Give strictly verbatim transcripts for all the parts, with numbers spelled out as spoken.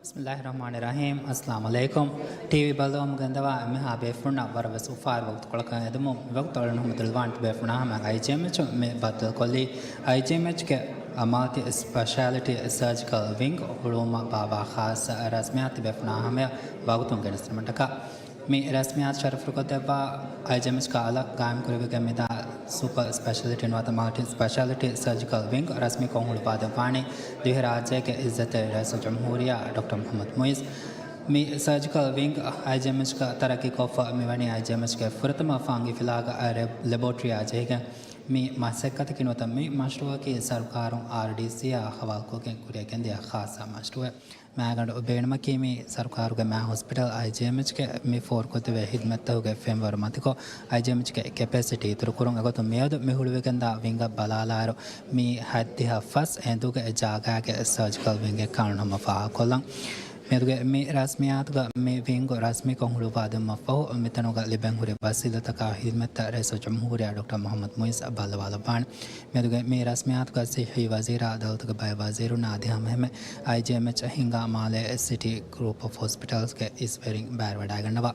ބިސްމިއްލާހި ރަޙްމާނި ރަޙީމް. އައްސަލާމު ޢަލައިކުމް. ޓީވީ ބައްލަވަމުން ގެންދަވާ އެންމެހާ ބޭފުޅުންނަށް ވަރަށް ވެސް އުފާވެރި ވަގުތުކޮޅަކަށް އެދުމުން މިވަގުތު އަޅުގަނޑު ހަމަ ދުރުލަވާން ތިބޭފުޅުންނާ ހަމަ އައިޖީއެމްއެޗު މި ބައްދަލުކޮށްލީ އައިޖީއެމްއެޗްގެ މަލްޓި ސްޕެޝާލިޓީ ސަރޖިކަލް ވިންގް ހުޅުވުމަށް ބާއްވާ ޚާއްޞަ ރަސްމިއްޔާތު ތިބޭފުޅުންނާ ހަމަޔަށް ވަގުތުން ގެނެސްދިނުމަށްޓަކާ މި ރަސްމިއްޔާތު ޝަރަފުކޮށްދެއްވާ އައިޖީއެމްއެޗްގެ އަލަށް ގާއިމްކުރެވިގެން މިދާ ސުޕަ ސްޕެޝަލިޓީ ނުވަތަ މަލްޓި ސްޕެޝާލިޓީ ސަރޖިކަލް ވިންގް ރަސްމީކޮށް ހުޅުވާދެއްވާނީ ދިވެހިރާއްޖޭގެ އިއްޒަތްތެރި ރައީސުލްޖުމްހޫރިއްޔާ ޑޮކްޓަރ މުޙައްމަދު މުޢިއްޒު. މި ސަރޖިކަލް ވިންގް އައިޖީއެމްއެޗްގަ ތަރައްޤީކޮށްފަ މިވަނީ އައިޖީއެމްއެޗްގެ ފުރަތަމަ ފަންގި ފިލާގަ އަށް ރެ-، ލެބޯޓްރީއާ ޖެހިގެން މި މަސައްކަތަކީ ނުވަތަ މި މަޝްރޫއަކީ ސަރުކާރުން އާރްޑީސީއާ ހަވާލުކޮށްގެން ކުރިއަށް ގެންދިޔަ ޚާއްޞަ މަޝްރޫއެއް. މާގަނޑު ބޭނުމަކީ މި ސަރުކާރުގެ މާ ހޮސްޕިޓަލް އައިޖީއެމްއެޗްގެ މި ފޯރުކޮށްދެވޭ ހިދްމަތްތަކުގެ ފެންވަރު މަތިކޮށް، އައިޖީއެމްއެޗްގެ ކެޕޭސިޓީ އިތުރުކުރުން. އެގޮތުން މިއަދު މި ހުޅުވިގެންދާ ވިންގަށް ބަލާލާއިރު، މީ ހަތްދިހަ ފަސް އެނދުގެ ޖާގާގެ ސަރޖިކަލް ވިންގެއް ކަނުން ހަމަ ފާހަގަކޮށްލަން. މިއަދުގެ މި ރަސްމިއްޔާތުގަ މި ވިންގު ރަސްމީކޮށް ހުޅުވާދިނުމަށްފަހު، މިތަނުގަ ލިބެން ހުރި ވަސީލަތްތަކާ ހިދްމަތްތައް ރައީސުލްޖުމްހޫރިއްޔާ ޑޮކްޓަރ މުޙައްމަދު މުޢިއްޒު ބައްލަވާލައްވާނެ. މިއަދުގެ މި ރަސްމިއްޔާތުގަ ޞިއްޙީ ވަޒީރާ އަދަލަތުގެ ބައެއް ވަޒީރުންނާ އަދި ހަމައެހެންމެ އައިޖީއެމްއެޗް ހިންގާ މާލޭ ސިޓީ ގްރޫޕް އޮފް ހޮސްޕިޓަލްސްގެ އިސްވެރިން ބައިވެވަޑައިގަންނަވާ.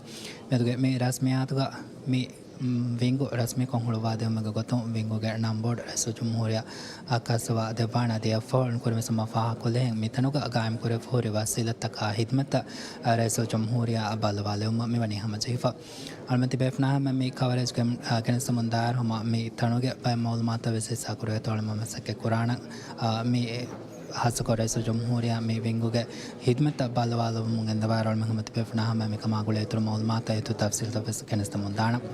މިއަދުގެ މި ރަސްމިއްޔާތުގަ މި، މް، ވިންގު ރަސްމީކޮށް ހުޅުވާދިނުމުގެ ގޮތުން ވިންގުގެ ނަންބޯޑް ރައީސުލްޖުމްހޫރިއްޔާ އަށް ކައްސަވާ ދެއްވާނެ. އަދި އެއަށްފަހު ކުރިންވެސް ހަމަ ފާހަގަކޮށްލިހެން މިތަނުގަ ގާއިމްކުރެވިފަ ހުރި ވަސީލަތްތަކާ ހިދްމަތްތައް ރައީސުލްޖުމްހޫރިއްޔާ އަށް ބައްލަވާލެވުމަށް މިވަނީ ހަމަޖެހިފަ. އަޅުމެން ތިބޭފުޅުންނާ ހަމަ މި ކަވަރޭޖްގެ، އާ، ގެނެސްދެމުން ދާއިރު ހަމަ މި ތަނުގެ ބައެއް މައުލޫމާތުތައް ވެސް ހިއްސާކުރެވޭތޯ އަޅުމެން މަސައްކަތް ކުރާނަން. އާ، މި ހާއްސަކޮށް ރައީސުލްޖުމްހޫރިއްޔާ މި ވިންގުގެ ހިދްމަތްތައް ބައްލަވާލެވުމުން ގެންދަވާއިރު އަޅުމެން ހަމަ ތިބޭފުޅުންނާ ހަމަ މިކަމާ ގުޅޭ އިތުރު މައުލޫމާތުތައް އިތުރު ތަފްސީލްތައް ވެސް ގެނެސްދެމުން ދާނަން.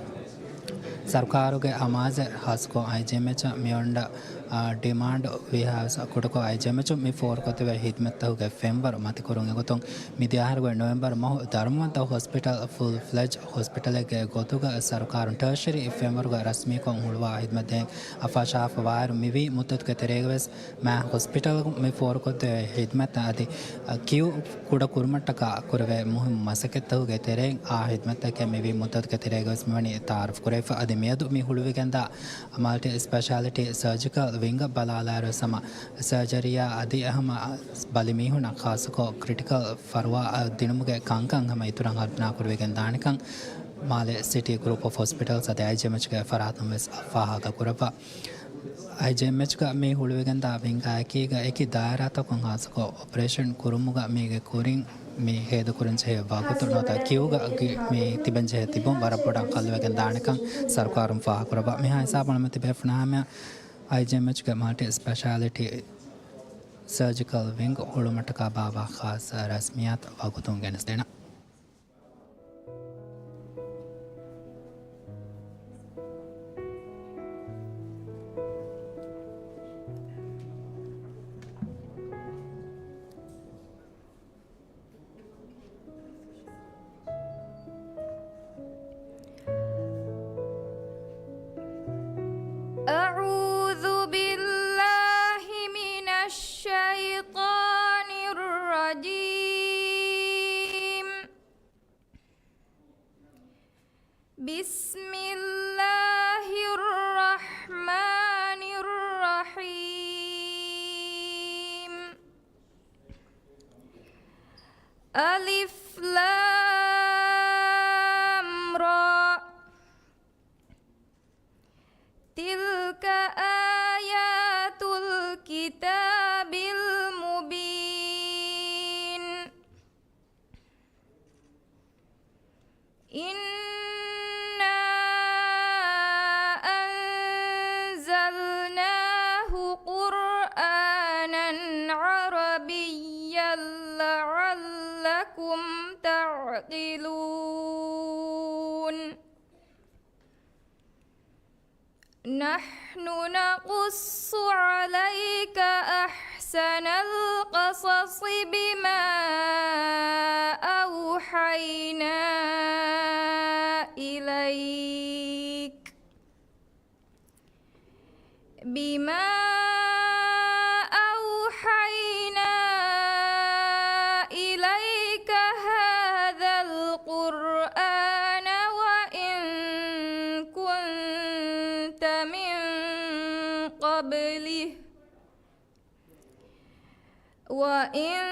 ސަރުކާރުގެ އަމާޒެއް ހާއްސަކޮށް އައިޖީއެމްއެޗަށް މިއޮންނަ، އާ، ޑިމާންޑް ވީހާވެސް ކުޑަކޮށް އައިޖީއެމްއެޗުން މި ފޯރުކޮށްދެވޭ ހިދްމަތްތަކުގެ ފެންވަރު މަތިކުރުން. އެގޮތުން މިދިޔަ އަހަރުގެ ނޮވެމްބަރު މަހު ދަރުމަވަންތަ ހޮސްޕިޓަލް ފުލް ފްލެޖް ހޮސްޕިޓަލެއްގެ ގޮތުގަ ސަރުކާރުން ޓަރޝަރީ ފެންވަރުގަ ރަސްމީކޮށް ހުޅުވާ ހިދްމަތްދޭން އައްފާށާފަ ވާއިރު މިވީ މުއްދަތުގެ ތެރޭގަވެސް މާ ހޮސްޕިޓަލްގަ މި ފޯރުކޮށްދެވޭ ހިދްމަތްތައް އަދި ކިޔޫ ކުޑަ ކުރުމަށްޓަކާ ކުރެވޭ މުހިންމު މަސައްކަތްތަކުގެ ތެރެއިން އާ ހިދްމަތްތަކެއް މިވީ މުއްދަތުގެ ތެރޭގަވެސް މިވަނީ ތައާރަފް ކުރެވިފަ. އަދި މިއަދު މި ހުޅުވިގެންދާ މަލްޓި ސްޕެޝާލިޓީ ސަރޖިކަލް ވިންގަށް ބަލާލާއިރު ހަމަ ސަރޖަރީއާ އަދި ހަމަ ބަލި މީހުންނަށް ޚާއްސަކޮށް ކްރިޓިކަލް ފަރުވާ ދިނުމުގެ ކަންކަން ހަމަ އިތުރަށް ހަރުދަނާ ކުރެވިގެން ދާނެކަން މާލެ ސިޓީ ގްރޫޕް އޮފް ހޮސްޕިޓަލްސް އަދި އައިޖީއެމްއެޗްގެ ފަރާތުން ވެސް ފާހަގަ ކުރައްވާ. އައިޖީއެމްއެޗްގަ މި ހުޅުވިގެންދާ ވިންގާއެކީގަ އެކި ދާއިރާތަކުން ހާއްސަކޮށް އޮޕަރޭޝަން ކުރުމުގަ މީގެ ކުރިން މި ހޭދަކުރަން ޖެހޭ ވަގުތު ނުވަތަ ކިއުގަ ގި-، މި ތިބެން ޖެހޭ ތިބުން ވަރަށް ބޮޑަށް ކަށަވަރުވެގެން ދާނެކަން ސަރުކާރުން ފާހަގަކުރައްވާ. މިހާ ހިސާބުން އަޅުމެން ތިބޭފުޅުންނާ ހަމަޔަށް އައިޖީއެމްއެޗްގެ މަލްޓި ސްޕެޝާލިޓީ ސަރޖިކަލް ވިންގް ހުޅުމަށްޓަކާ ބާއްވާ ޚާއްޞަ ރަސްމިއްޔާތު ވަގުތުން ގެނެސްދޭނަން. أعوذ بالله من الشيطان الرجيم. بسم الله الرحمن الرحيم. ألف لام را. تلك آيات الكتاب المبين. إنا أنزلناه قرآنا عربيا لعلكم تعقلون. نحن نقص عليك أحسن القصص بما أوحينا إليك، بما أوحينا إليك هذا القرآن وإن كنت من قبله، وإن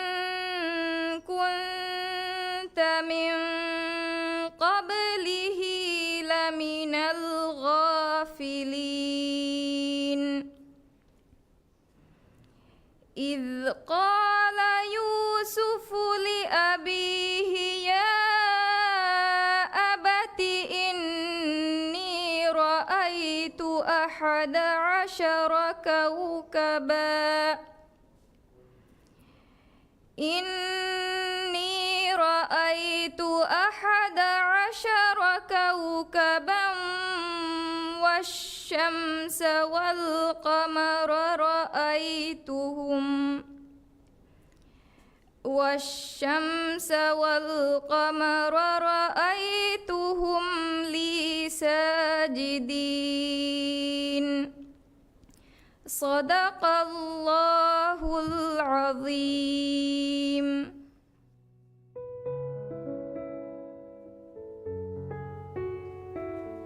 إذ قال يوسف لأبيه يا أبت إني رأيت أحد عشر كوكبا إني رأيت أحد عشر كوكبا والشمس والقمر رأيتهم والشمس والقمر رأيتهم لي ساجدين. صدق الله العظيم.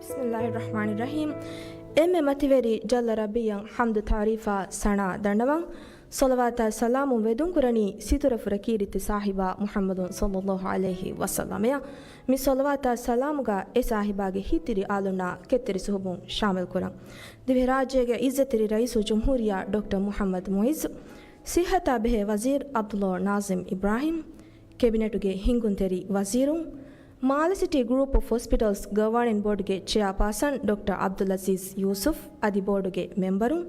بسم الله الرحمن الرحيم. އެންމެ މަތިވެރި ޖައްލަ ރައްބީއަށް ޙަމްދު ތަޢުރީފާ ސަނާ ދަންނަވަން. ޞަލަވާތާ ސަލާމު ވެދުންކުރަނީ ސިތުރަފުރަ ކީރިތި ސާހިބާ މުޙައްމަދު ޞައްލައްލާހު ޢަލައިހި ވަސައްލަމަޔަށް. މި ޞަލަވާތާ ސަލާމުގަ އެ ސާހިބާގެ ހިތިރި އާލުންނާ ކެތްތެރި ސުހުބުން ޝާމިލްކުރަން. ދިވެހިރާއްޖޭގެ ޢިއްޒަތްތެރި ރައީސުލްޖުމްހޫރިއްޔާ ޑޮކްޓަރ މުޙައްމަދު މުޢިއްޒު، ޞިއްޙަތާ ބެހޭ ވަޒީރު ޢަބްދުﷲ ނާޒިމް އިބްރާހިމް، ކެބިނެޓުގެ ހިންގުންތެރި ވަޒީރުން، މާލެ ސިޓީ ގްރޫޕް އޮފް ހޮސްޕިޓަލްސް ގަވާނިން ބޯޑުގެ ޗެއާޕާސަން ޑޮކްޓަރ ޢަބްދުލް ޢަޒީޒް ޔޫސުފް އަދި ބޯޑުގެ މެމްބަރުން،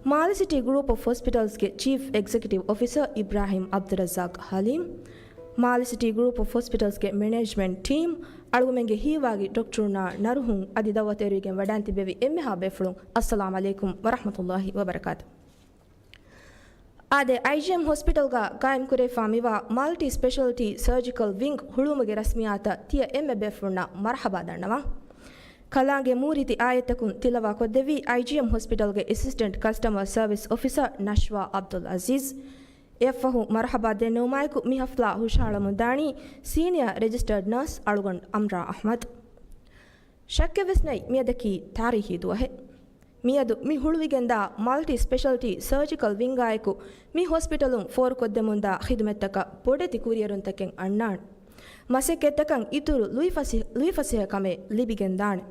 މާލެ ސިޓީ ގްރޫޕް އޮފް ހޮސްޕިޓަލްސްގެ ޗީފް އެގްޒެކެޓިވް އޮފިސަރ އިބްރާހިމް ޢަބްދުއްރައްޒާޤް ޙަލީމް، މާލެ ސިޓީ ގްރޫޕް އޮފް ހޮސްޕިޓަލްސްގެ މެނޭޖްމަންޓް ޓީމް، އަޅުގަމެންގެ ހީވާގި ޑޮކްޓަރުންނާ ނަރުހުން އަދި ދައުވަތު އެރުވިގެން ވަޑާން ތިއްބެވި އެންމެހާ ބޭފުޅުން، އައްސަލާމް ޢަލައިކުމް ވަރަޙްމަތުﷲ ވަބަރަކާތު. އާދެ، އައިޖީއެމް ހޮސްޕިޓަލްގަ ގާއިމްކުރެވިފާ މިވާ މަލްޓީ ސްޕެޝަލްޓީ ސަރޖިކަލް ވިންގް ހުޅުވުމުގެ ރަސްމިއްޔާތަށް ތިޔަ އެންމެ ބޭފުޅުންނަށް މަރުޙަބާ ދަންނަވަން. ކަލާނގެ މޫރިތި އާޔަތްތަކުން ތިލަވާ ކޮށްދެއްވީ އައިޖީއެމް ހޮސްޕިޓަލްގެ އެސިސްޓެންޓް ކަސްޓަމަރ ސަރވިސް އޮފިސަރ ނަޝްވާ ޢަބްދުލް ޢަޒީޒް. އެއަށްފަހު މަރުޙަބާ ދެންނެވުމާއެކު މި ޙަފްލާ ހުށަހަޅަމުންދާނީ ސީނިއާ ރެޖިސްޓަރޑް ނަރސް އަޅުގަނޑު އަމްރާ އަޙްމަދު. ޝައްކެއްވެސް ނެތް މިއަދަކީ ތާރީޚީ ދުވަހެއް. މިއަދު މި ހުޅުވިގެންދާ މަލްޓީ ސްޕެޝަލްޓީ ސަރޖިކަލް ވިންގާއެކު މި ހޮސްޕިޓަލުން ފޯރުކޮށްދެމުންދާ ޚިދުމަތްތަކަށް ބޮޑެތި ކުރިއެރުންތަކެއް އަންނާނެ. މަސައްކަތްތަކަށް އިތުރު ލުއިފަސި-، ލުއިފަސޭހަކަމެއް ލިބިގެންދާނެ.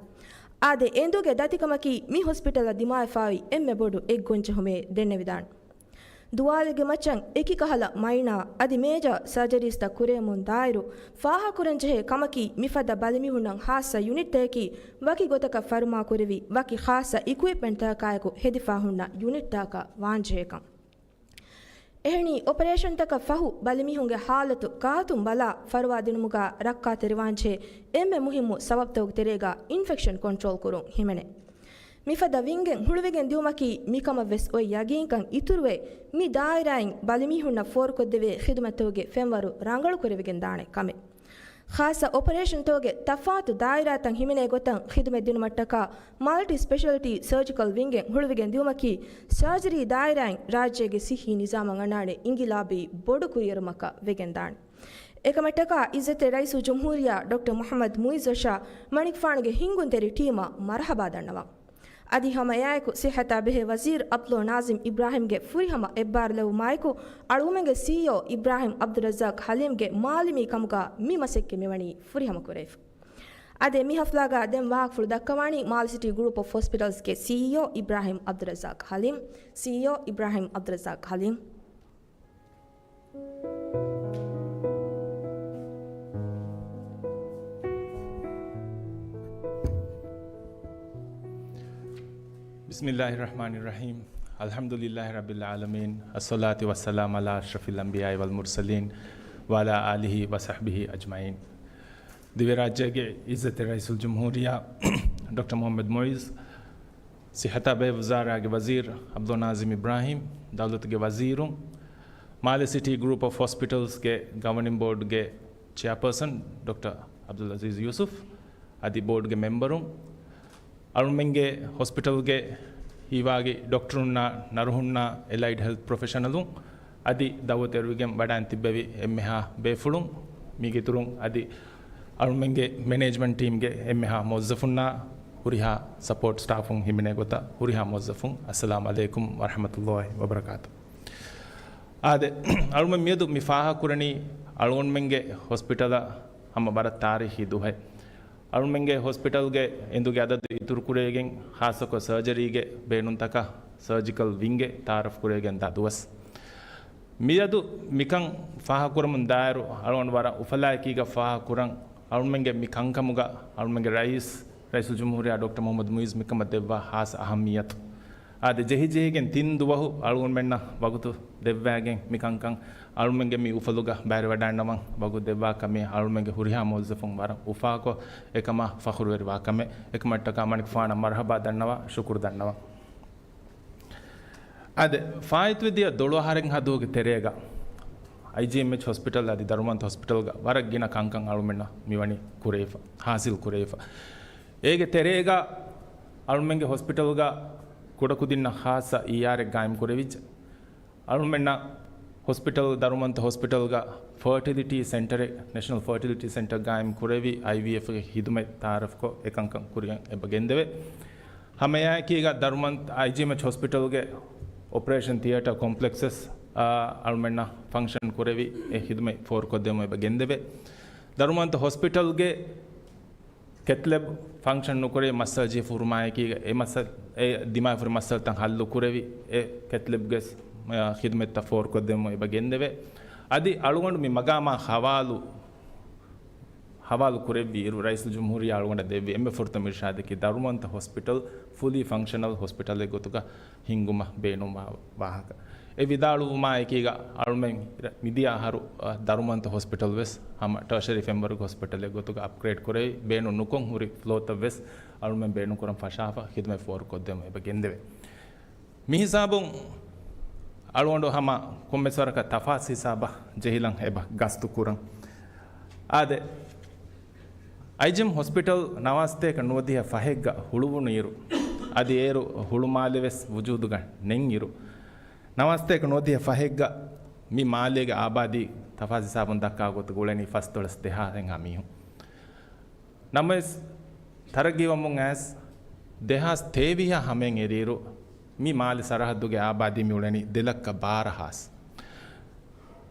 އާދެ، އެނދުގެ ދަތިކަމަކީ މި ހޮސްޕިޓަލަށް ދިމާވެފާވި އެންމެ ބޮޑު އެއްގޮންޖެހުމޭ ދެންނެވިދާނެ. ދުވާލެއްގެ މައްޗަށް އެކި ކަހަލަ މައިނާ އަދި މޭޖާ ސަރޖަރީސްތައް ކުރެވެމުން ދާއިރު، ފާހަގަކުރަންޖެހޭ ކަމަކީ، މިފަދަ ބަލިމީހުންނަށް ހާއްސަ ޔުނިޓްތަކަކީ ވަކި ގޮތަކަށް ފަރުމާކުރެވި، ވަކި ޚާއްޞަ އިކުއިޕްމަންޓްތަކާއެކު ހެދިފާ ހުންނަ ޔުނިޓްތަކަށް ވާންޖެހޭކަން. އެހެނީ، އޮޕަރޭޝަންތަކަށް ފަހު ބަލިމީހުންގެ ހާލަތު ގާތުން ބަލާ ފަރުވާދިނުމުގަ ރައްކާތެރިވާންޖެހޭ އެންމެ މުހިއްމު ސަބަބުތަކުގެ ތެރޭގަ އިންފެކްޝަން ކޮންޓްރޯލް ކުރުން ހިމެނޭ. މިފަދަ ވިންގެއް ހުޅުވިގެން ދިއުމަކީ މިކަމަށްވެސް އޮތް ޔަގީންކަން އިތުރުވެ، މި ދާއިރާއިން ބަލިމީހުންނަށް ފޯރުކޮށްދެވޭ ޚިދުމަތްތަކުގެ ފެންވަރު ރަނގަޅުކުރެވިގެން ދާނެ ކަމެއް. ޚާއްޞަ އޮޕަރޭޝަންތަކުގެ ތަފާތު ދާއިރާތައް ހިމެނޭ ގޮތަށް ޚިދުމަތް ދިނުމަށްޓަކާ، މަލްޓި ސްޕެޝަލްޓީ ސަރޖިކަލް ވިންގެއް ހުޅުވިގެން ދިއުމަކީ، ސަރޖަރީ ދާއިރާއިން ރާއްޖޭގެ ސިއްހީ ނިޒާމަށް އަންނާނެ އިންގިލާބީ ބޮޑު ކުރިއެރުމަކަށް ވެގެންދާނެ. އެކަމަށްޓަކާ އިއްޒަތްތެރި ރައީސުލްޖުމްހޫރިއްޔާ ޑޮކްޓަރ މުޙައްމަދު މުޢިއްޒުއަށާ މަނިކުފާނުގެ ހިންގުންތެރި ޓީމަށް މަރުޙަބާ ދަންނަވަން. އަދި ހަމަ އެއާއެކު ސިއްހަތާ ބެހޭ ވަޒީރު ޢަބްދުﷲ ނާޒިމް އިބްރާހިމްގެ ފުރިހަމަ އެއްބާރުލެވުމާއެކު، އަޅުގަނޑުމެންގެ ސީއީއޯ އިބްރާހިމް ޢަބްދުއްރައްޒާޤް ޙަލީމްގެ މާލެ މި ކަމުގަ މި މަސައްކަތް މިވަނީ ފުރިހަމަ ކުރެވިފަ. އާދެ، މި ޙަފްލާގަ ދެން ވާހަކަފުޅު ދައްކަވާނީ މާލެ ސިޓީ ގްރޫޕް އޮފް ހޮސްޕިޓަލްސްގެ ސީއީއޯ އިބްރާހިމް ޢަބްދުއްރައްޒާޤް ޙަލީމް. ސީއީއޯ އިބްރާހިމް ޢަބްދުއްރައްޒާޤް ޙަލީމް. بسم الله الرحمن الرحيم. الحمد لله رب العالمين. الصلاة والسلام على أشرف الأنبياء والمرسلين وعلى آله وصحبه أجمعين. ދިވެހިރާއްޖޭގެ އިއްޒަތްތެރި ރައީސުލްޖުމްހޫރިއްޔާ ޑޮކްޓަރ މުޙައްމަދު މުޢިއްޒު، ސިއްހަތާ ބެހޭ ވުޒާރާގެ ވަޒީރު ޢަބްދުﷲ ނާޒިމް އިބްރާހިމް، ދައުލަތުގެ ވަޒީރުން، މާލެ ސިޓީ ގްރޫޕް އޮފް ހޮސްޕިޓަލްސްގެ ގަވަނިން ބޯޑްގެ ޗެއާޕާސަން ޑޮކްޓަރ ޢަބްދުލް ޢަޒީޒް ޔޫސުފް އަދި ބޯޑްގެ މެމްބަރުން، އަޅުމެންގެ ހޮސްޕިޓަލްގެ ހީވާގި ޑޮކްޓަރުންނާ، ނަރުހުންނާ، އެލައިޑް ހެލްތް ޕްރޮފެޝަނަލުން އަދި ދައުވަތު އެރުވިގެން ވަޑާން ތިއްބެވި އެންމެހާ ބޭފުޅުން، މީގެ އިތުރުން އަދި އަޅުމެންގެ މެނޭޖްމަންޓް ޓީމްގެ އެންމެހާ މުވައްޒަފުންނާ، ހުރިހާ ސަޕޯޓް ސްޓާފުން ހިމެނޭ ގޮތަށް ހުރިހާ މުވައްޒަފުން، އައްސަލާމް ޢަލައިކުމް ވަރަޙްމަތުﷲ ވަބަރަކާތު. އާދެ، އަޅުމެން މިއަދު މި ފާހަގަކުރަނީ އަޅުގަނޑުމެންގެ ހޮސްޕިޓަލަށް ހަމަ ވަރަށް ތާރީޚީ ދުވަހެއް. އަޅުމެންގެ ހޮސްޕިޓަލްގެ އެނދުގެ އަދަދު އިތުރުކުރެވިގެން، ޚާއްޞަކޮށް ސަރޖަރީގެ ބޭނުންތަކަށް ސަރޖިކަލް ވިންގެއް ތައާރަފް ކުރެވިގެން ދާ ދުވަސް. މިއަދު މިކަން ފާހަގަކުރަމުން ދާއިރު، އަޅުގަނޑު ވަރަށް އުފަލާއެކީގަ ފާހަގަކުރަން، އަޅުމެންގެ މި ކަންކަމުގަ އަޅުމެންގެ ރައީސް، ރައީސުލްޖުމްހޫރިއްޔާ ޑޮކްޓަރ މުޙައްމަދު މުޢިއްޒު މިކަމަށް ދެއްވާ ޚާއްޞަ އަހައްމިއްޔަތު. އާދެ، ޖެހިޖެހިގެން ތިން ދުވަހު އަޅުގަނޑުމެންނަށް ވަގުތު ދެއްވާގެން މި ކަންކަން އަޅުމެންގެ މި އުފަލުގަ ބައިވެރިވަޑައިގަންނަވަން ވަގުތު ދެއްވާ ކަމެއް އަޅުމެންގެ ހުރިހާ މުވައްޒަފުން ވަރަށް އުފާކޮށް، އެކަމާ ފަޚުރުވެރިވާ ކަމެއް. އެކަމަށްޓަކާ މަނިކުފާނަށް މަރުޙަބާ ދަންނަވާ، ޝުކުރު ދަންނަވަން. އާދެ، ފާއިތުވެދިޔަ ދޮޅު އަހަރެއްހާ ދުވަހުގެ ތެރޭގަ އައިޖީއެމްއެޗް ހޮސްޕިޓަލް އަދި ދަރުމަންތަ ހޮސްޕިޓަލްގަ ވަރަށް ގިނަ ކަންކަން އަޅުމެންނަށް މިވަނީ ކުރެވިފަ، ޙާޞިލް ކުރެވިފަ. އޭގެ ތެރޭގަ އަޅުމެންގެ ހޮސްޕިޓަލްގަ ކުޑަކުދިންނަށް ޚާއްޞަ އީއާރެއް ގާއިމް ކުރެވިއްޖެ. އަޅުމެންނަށް ހޮސްޕިޓަލް، ދަރުމަންތަ ހޮސްޕިޓަލްގަ ފަރޓިލިޓީ ސެންޓަރެއް، ނެޝަނަލް ފަރޓިލިޓީ ސެންޓަރ ގާއިމް ކުރެވި، އައިވީއެފްގެ ޚިދުމަތް ތަޢާރަފްކޮށް، އެކަންކަން ކުރިއަށް އެބަ ގެންދެވޭ. ހަމައެއާއެކީގަ ދަރުމަން އައިޖީއެމްއެޗް ހޮސްޕިޓަލްގެ އޮޕަރޭޝަން ތިއޭޓަރ ކޮމްޕްލެކްސް، އާ، އަޅުމެންނަށް ފަންކްޝަން ކުރެވި، އެ ޚިދުމަތް ފޯރުކޮށްދެމުން އެބަ ގެންދެވޭ. ދަރުމަންތަ ހޮސްޕިޓަލްގެ ކެތް ލެބް ފަންކްޝަން ނުކުރޭ މައްސަލަ ޖެހިފަ ހުރުމާއެކީގަ، އެ މައްސަލަ، އެ ދިމާވެފަ ހުރި މައްސަލަތައް ހައްލު ކުރެވި، އެ ކެތް ލެބްގެ، އާ، ޚިދުމަތްތައް ފޯރުކޮށްދެމުން އެބަ ގެންދެވޭ. އަދި އަޅުގަނޑު މި މަގާމާ ހަވާލު، ހަވާލު ކުރެއްވި އިރު، ރައީސުލްޖުމްހޫރިއްޔާ އަޅުގަނޑަށް ދެއްވި އެންމެ ފުރަތަމަ އިރުޝާދަކީ ދަރުމަންތަ ހޮސްޕިޓަލް ފުލީ ފަންކްޝަނަލް ހޮސްޕިޓަލެއް ގޮތުގަ ހިންގުމަށް ބޭނުންވާ ވާހަކަ. އެ ވިދާޅުވުމާ އެކީގަ އަޅުމެން މިދިޔަ އަހަރު، އަ، ދަރުމަންތަ ހޮސްޕިޓަލް ވެސް ހަމަ ޓަރޝަރީ ފެންވަރގ ހޮސްޕިޓަލެއް ގޮތުގަ އަޕްގްރޭޑް ކުރެވި، ބޭނުން ނުކޮށް ހުރި ފްލޯތައް ވެސް އަޅުމެން ބޭނުންކުރަން ފަށާފަ ޚިދުމަތް ފޯރުކޮށްދެމުން އެބަ ގެންދެވޭ. މި ހިސާބުން އަޅުގަނޑު ހަމަ ކޮންމެސް ވަރަކަށް ތަފާސް ހިސާބަށް ޖެހިލަން އެބަ ގަސްތު ކުރަން. އާދެ، އައިޖީއެމް ހޮސްޕިޓަލް ނަވާސަތޭކަ ނުވަދިހަ ފަހެއްގަ ހުޅުވުނު އިރު، އަދި އޭރު ހުޅުމާލެ ވެސް ވުޖޫދުގަ ނެތް އިރު، ނަވާސަތޭކަ ނުވަދިހަ ފަހެއްގަ މި މާލޭގެ އާބާދީ ތަފާސް ހިސާބުން ދައްކާ ގޮތުގަ އުޅެނީ ފަސްދޮޅަސް ދެހާސް އެހާ މީހުން. ނަމަވެސް، ތަރައްގީވަމުން އައިސް ދެހާސް ތޭވީހާ ހަމައިން އެރިއިރު، މި މާލެ ސަރަހައްދުގެ އާބާދީ މި އުޅެނީ ދެ ލައްކަ ބާރަ ހާސް.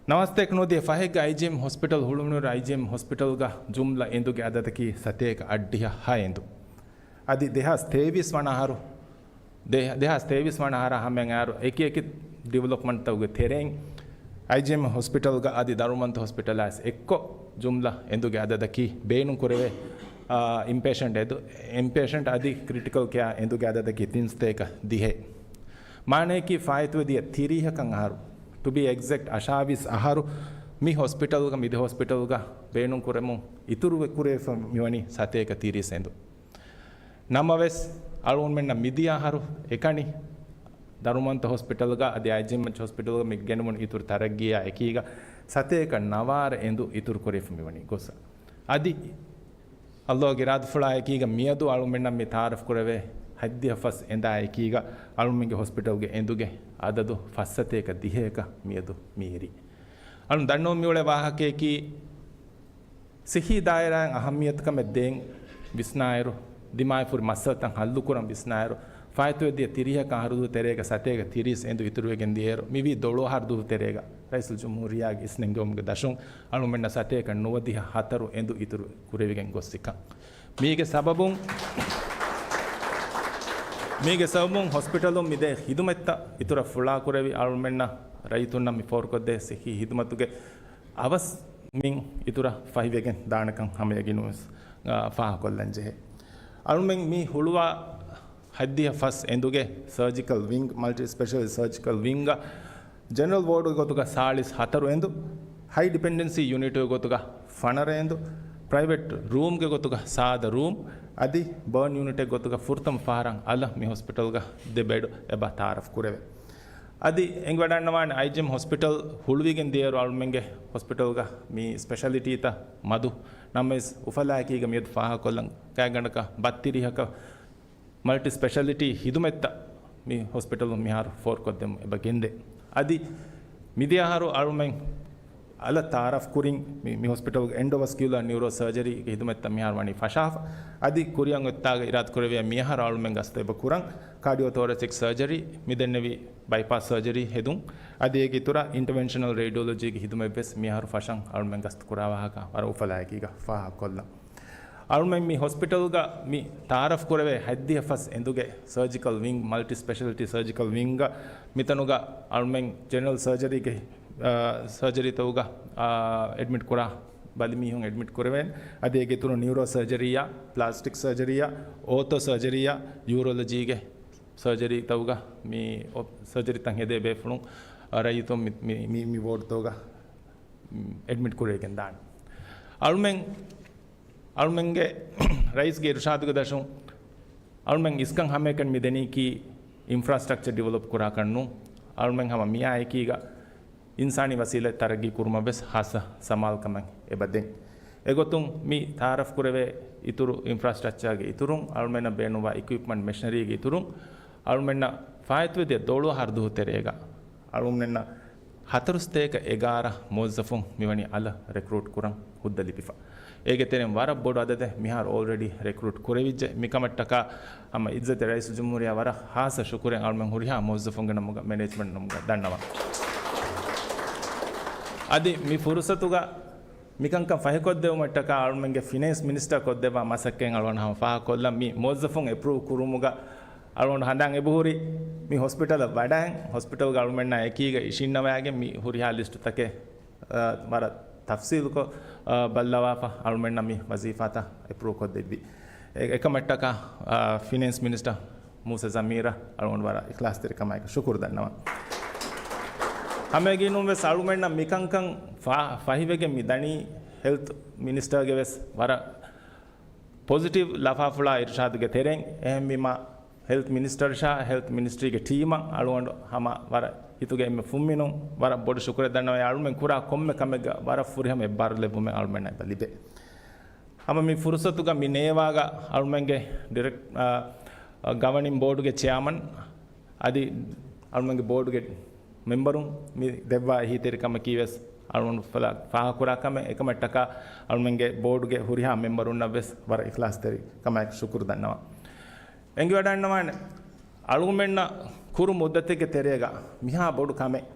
ނަވާސަތޭކަ ނުވަދިހަ ފަހެއްގަ އައިޖީއެމް ހޮސްޕިޓަލް ހުޅުވުނުއިރު، އައިޖީއެމް ހޮސްޕިޓަލްގަ ޖުމްލަ އެނދުގެ އަދަދަކީ ސަތޭކަ އަށްޑިހަ ހަ އެނދު. އަދި ދެހާސް ތޭވީސް ވަނަ އަހަރު، ދެ-، ދެހާސް ތޭވީސް ވަނަ އަހަރާ ހަމައިން އަހަރު އެކި އެކި ޑިވެލޮޕްމަންޓްތަކުގެ ތެރެއިން އައިޖީއެމް ހޮސްޕިޓަލްގަ އަދި ދަރުމަންތަ ހޮސްޕިޓަލާ އެއްކޮށް، ޖުމްލަ އެނދުގެ އަދަދަކީ ބޭނުން ކުރެވޭ، އާ، އިންޕޭޝަންޓް އެދު-، އިންޕޭޝަންޓް އަދި ކްރިޓިކަލް ކެއާ އެނދުގެ އަދަދަކީ ތިންސަތޭކަ ދިހަ. މާނަޔަކީ ފާއިތުވެދިޔަ ތިރީހަކަށް އަހަރު، ޓު ބީ އެގްޒެކްޓް އަށާވީސް އަހަރު މި ހޮސްޕިޓަލްގަ، މި ދެ ހޮސްޕިޓަލްގަ ބޭނުން ކުރަމުން އިތުރުވެ ކުރެވިފަ މިވަނީ ސަތޭކަ ތިރީސް އެނދު. ނަމަވެސް، އަޅުގަނޑުމެންނަށް މިދިޔަ އަހަރު އެކަނި ދަރުމަންތަ ހޮސްޕިޓަލްގަ އަދި އައިޖީއެމްއެޗް ހޮސްޕިޓަލްގަ މި ގެނުމުން އިތުރު ތަރައްގީއާ އެކީގަ ސަތޭކަ ނަވާރަ އެނދު އިތުރު ކުރެވިފަ މިވަނީ ގޮސް. އަދި އައްލާހުގެ އިރާދަފުޅާ އެކީގަ މިއަދު އަޅުގަނޑުމެންނަށް މި ތަޢާރަފް ކުރެވޭ ހަތްދިހަ ފަސް އެނދާ އެކީގަ އަޅުމެންގެ ހޮސްޕިޓަލްގެ އެނދުގެ އަދަދު ފަސްސަތޭކަ ދިހައަކަށް މިއަދު މިއިރީ. އަޅުން ދަންނަވަން މިއުޅޭ ވާހަކަޔަކީ، ސިއްހީ ދާއިރާއިން އަހައްމިއްޔަތުކަމެއް ދޭން ވިސްނާއިރު، ދިމާވެފަ ހުރި މައްސަލަތައް ހައްލުކުރަން ވިސްނާއިރު، ފާއިތުވެދިޔަ ތިރީހަކަށް އަހަރު ދުވަހު ތެރޭގަ ސަތޭކަ ތިރީސް އެނދު އިތުރުވެގެން ދިޔައިރު، މިވީ ދޮޅު އަހަރު ދުވަހު ތެރޭގަ ރައީސުލްޖުމްހޫރިއްޔާގެ އިސްނެންގެވުމުގެ ދަށުން އަޅުމެންނަށް ސަތޭކަ ނުވަދިހަ ހަތަރު އެނދު އިތުރު ކުރެވިގެން ގޮސް ސިކަން. މީގެ ސަބަބުން، މީގެ ސަބަބުން ހޮސްޕިޓަލުން މިދޭ ޚިދުމަތްތައް އިތުރަށް ފުޅާކުރެވި، އަޅުމެންނަށް ރައްޔިތުންނަށް މި ފޯރުކޮށްދޭ ސިއްހީ ޚިދުމަތުގެ އަވަސް މިން އިތުރަށް ފަހިވެގެން ދާނެކަން ހަމަޔަށް ގިނަވެސް، އާ، ފާހަގަކޮށްލަން ޖެހޭ. އަޅުމެން މި ހުޅުވާ ހަތްދިހަ ފަސް އެނދުގެ ސަރޖިކަލް ވިންގް، މަލްޓި ސްޕެޝަލިސްޓް ސަރޖިކަލް ވިންގަށް ޖެނެރަލް ވޯޑުގެ ގޮތުގަ ސާޅީސް ހަތަރު އެނދު، ހައި ޑިޕެންޑެންސީ ޔުނިޓުގެ ގޮތުގަ ފަނަރަ އެނދު، ޕްރައިވެޓް ރޫމްގެ ގޮތުގަ ސާދަ ރޫމް، އަދި ބާން ޔުނިޓެއް ގޮތުގަ ފުރަތަމަ ފަހަރަށް އަލަށް މި ހޮސްޕިޓަލްގަ ދެ ބެޑް އެބަ ތަޢާރަފް ކުރެވޭ. އަދި އެނގިވަޑައިގަންނަވާނެ އައިޖީއެމް ހޮސްޕިޓަލް ހުޅުވިގެން ދިޔައިރު އަޅުމެންގެ ހޮސްޕިޓަލްގަ މި ސްޕެޝަލިޓީތައް މަދު ނަމަވެސް އުފަލާއެކީގަ މިއަދު ފާހަގަކޮށްލަން ކައިގަނޑަކަށް ބައްތިރީހަކަށް މަލްޓި ސްޕެޝަލިޓީ ޚިދުމަތްތައް މި ހޮސްޕިޓަލުން މިހާރު ފޯރުކޮށްދެމުން އެބަ ގެންދޭ. އަދި މިދިޔަ އަހަރު އަޅުމެން އަލަށް ތަޢާރަފް ކުރިން މި، މި ހޮސްޕިޓަލްގެ އެންޑޯވަސްކިއުލާ ނިއުރޯ ސަރޖަރީގެ ޚިދުމަތްތައް މިހާރު ވަނީ ފަށާފަ. އަދި ކުރިއަށް އޮތްތާގަ އިރާދަކުރެއްވިޔާ މިއަހަރު އަޅުމެން ގަސްތު އެބަ ކުރަން، ކާޑިއޯ ތޯރެސިކް ސަރޖަރީ، މިދެންނެވި ބައިޕާސް ސަރޖަރީ ހެދުން. އަދި އޭގެ އިތުރަށް އިންޓަވެންޝަނަލް ރޭޑިއޮލޮޖީގެ ޚިދުމަތްވެސް މިއަހަރު ފަށަން އަޅުމެން ގަސްތު ކުރާ ވާހަކަ ވަރަށް އުފަލާއެކީގަ ފާހަގަކޮށްލަން. އަޅުމެން މި ހޮސްޕިޓަލްގަ މި ތަޢާރަފް ކުރެވޭ ހަތްދިހަ ފަސް އެނދުގެ ސަރޖިކަލް ވިންގް، މަލްޓި ސްޕެޝަލިޓީ ސަރޖިކަލް ވިންގަށް މިތަނުގަ އަޅުމެން ޖެނެރަލް ސަރޖަރީގެ ސަރޖަރީތަކުގަ އެޑްމިޓް ކުރާ ބަލި މީހުން އެޑްމިޓް ކުރެވޭނެ. އަދި އޭގެ އިތުރުން ނިއުރޯ ސަރޖަރީއާ، ޕްލާސްޓިކް ސަރޖަރީއާ، އޯތޯ ސަރޖަރީއާ، ޔޫރޮލޮޖީގެ ސަރޖަރީތަކުގަ މި ސަރޖަރީތައް ހެދޭ ބޭފުޅުން ރައްޔިތުން މި، މި، މި ވޯޑްތަކުގަ އެޑްމިޓް ކުރެވިގެން ދާނެ. އަޅުމެން، އަޅުމެންގެ ރައީސްގެ އިރުޝާދުގެ ދަށުން އަޅުމެން އިސްކަން ހަމައެކަނި މި ދެނީކީ އިންފްރާސްޓްރަކްޗަރ ޑިވެލޮޕް ކުރާކަށް ނޫން. އަޅުމެން ހަމަ މިއާ އެކީގަ އިންސާނީ ވަސީލަތް ތަރައްގީ ކުރުމަށް ވެސް ހާއްސަ ސަމާލުކަމެއް އެބަ ދޭން. އެގޮތުން މި ތައާރަފް ކުރެވޭ އިތުރު އިންފްރާސްޓްރަކްޗާގެ އިތުރުން، އަޅުމެންނަށް ބޭނުންވާ އިކުއިޕްމަންޓް މެޝިނަރީގެ އިތުރުން، އަޅުމެންނަށް ފާއިތުވެދިޔަ ދޮޅު އަހަރު ދުވަހު ތެރޭގަ އަޅުމެންނަށް ހަތަރުސަތޭކަ އެގާރަ މުވައްޒަފުން މިވަނީ އަލަށް ރެކްރޫޓް ކުރަން ހުއްދަ ލިބިފަ. އޭގެ ތެރެއިން ވަރަށް ބޮޑު އަދަދެއް މިހާރު އޯލްރެޑީ ރެކްރޫޓް ކުރެވިއްޖެ. މިކަމަށްޓަކާ ހަމަ އިއްޒަތް ރައީސުލްޖުމްހޫރިއްޔާ ވަރަށް ހާއްސަ ޝުކުރެއް އަޅުމެން ހުރިހާ މުވައްޒަފުންގެ ނަމުގަ، މެނޭޖްމަންޓް ނަމުގަ ދަންނަވަން. އަދި މި ފުރުސަތުގަ މިކަންކަން ފަހިކޮށްދެވުމަށްޓަކާ އަޅުމެންގެ ފިނޭންސް މިނިސްޓަރ ކޮށްދެއްވާ މަސައްކަތް އަޅުގަނޑު ހަމަ ފާހަގަކޮށްލަން. މި މުވައްޒަފުން އެޕްރޫވް ކުރުމުގަ އަޅުގަނޑު ހަނދާން އެބަހުރި މި ހޮސްޕިޓަލަށް ވަޑައިން، ހޮސްޕިޓަލްގަ އަޅުމެންނާ އެކީގަ އިށީންނަވައިގެން މި ހުރިހާ ލިސްޓުތަކެއް، އަ، ވަރަށް ތަފްސީލުކޮށް، އަ، ބައްލަވާފަ އަޅުމެންނަށް މި ވަޒީފާތައް އެޕްރޫވް ކޮށްދެއްވި. އެ، އެކަމަށްޓަކާ، އަ، ފިނޭންސް މިނިސްޓަރ މޫސަ ޒަމީރަށް އަޅުގަނޑު ވަރަށް އިޚްލާޞްތެރިކަމާއެކު ޝުކުރު ދަންނަވަން. ހަމައެގެންނުން ވެސް އަޅުމެންނަށް މިކަންކަން ފާ-، ފަހިވެގެން މި ދަނީ ހެލްތް މިނިސްޓަރގެ ވެސް ވަރަށް ޕޮޒިޓިވް ލަފާފުޅާ އިރުޝާދުގެ ތެރެއިން. އެހެންވީމާ، ހެލްތް މިނިސްޓަރަށާ ހެލްތް މިނިސްޓްރީގެ ޓީމަށް އަޅުގަނޑު ހަމަ ވަރަށް ހިތުގެ އެންމެ ފުންމިނުން ވަރަށް ބޮޑު ޝުކުރެއް ދަންނަވަން. އަޅުމެން ކުރާ ކޮންމެ ކަމެއްގަ ވަރަށް ފުރިހަމަ އެއްބާރުލެއްވުމެއް އަޅުމެންނަށް އެބަ ލިބޭ. ހަމަ މި ފުރުސަތުގަ މި ނޭވާގަ އަޅުމެންގެ ޑިރެކް-، އާ، ގަވަނިން ބޯޑުގެ ޗެއާމަން އަދި އަޅުމެންގެ ބޯޑުގެ މެމްބަރުން މި ދެއްވާ އެހީތެރިކަމަކީ ވެސް އަޅުގަނޑު ފަލާ-، ފާހަގަކުރާ ކަމެއް. އެކަމަށްޓަކާ އަޅުމެންގެ ބޯޑުގެ ހުރިހާ މެމްބަރުންނަށް ވެސް ވަރަށް އިޚްލާޞްތެރިކަމާއެކު ޝުކުރު ދަންނަވަން. އެނގިވަޑައިންނަވާނެ. އަޅުގަނޑުމެންނަށް ކުރު މުއްދަތެއްގެ ތެރޭގަ މިހާ ބޮޑު ކަމެއް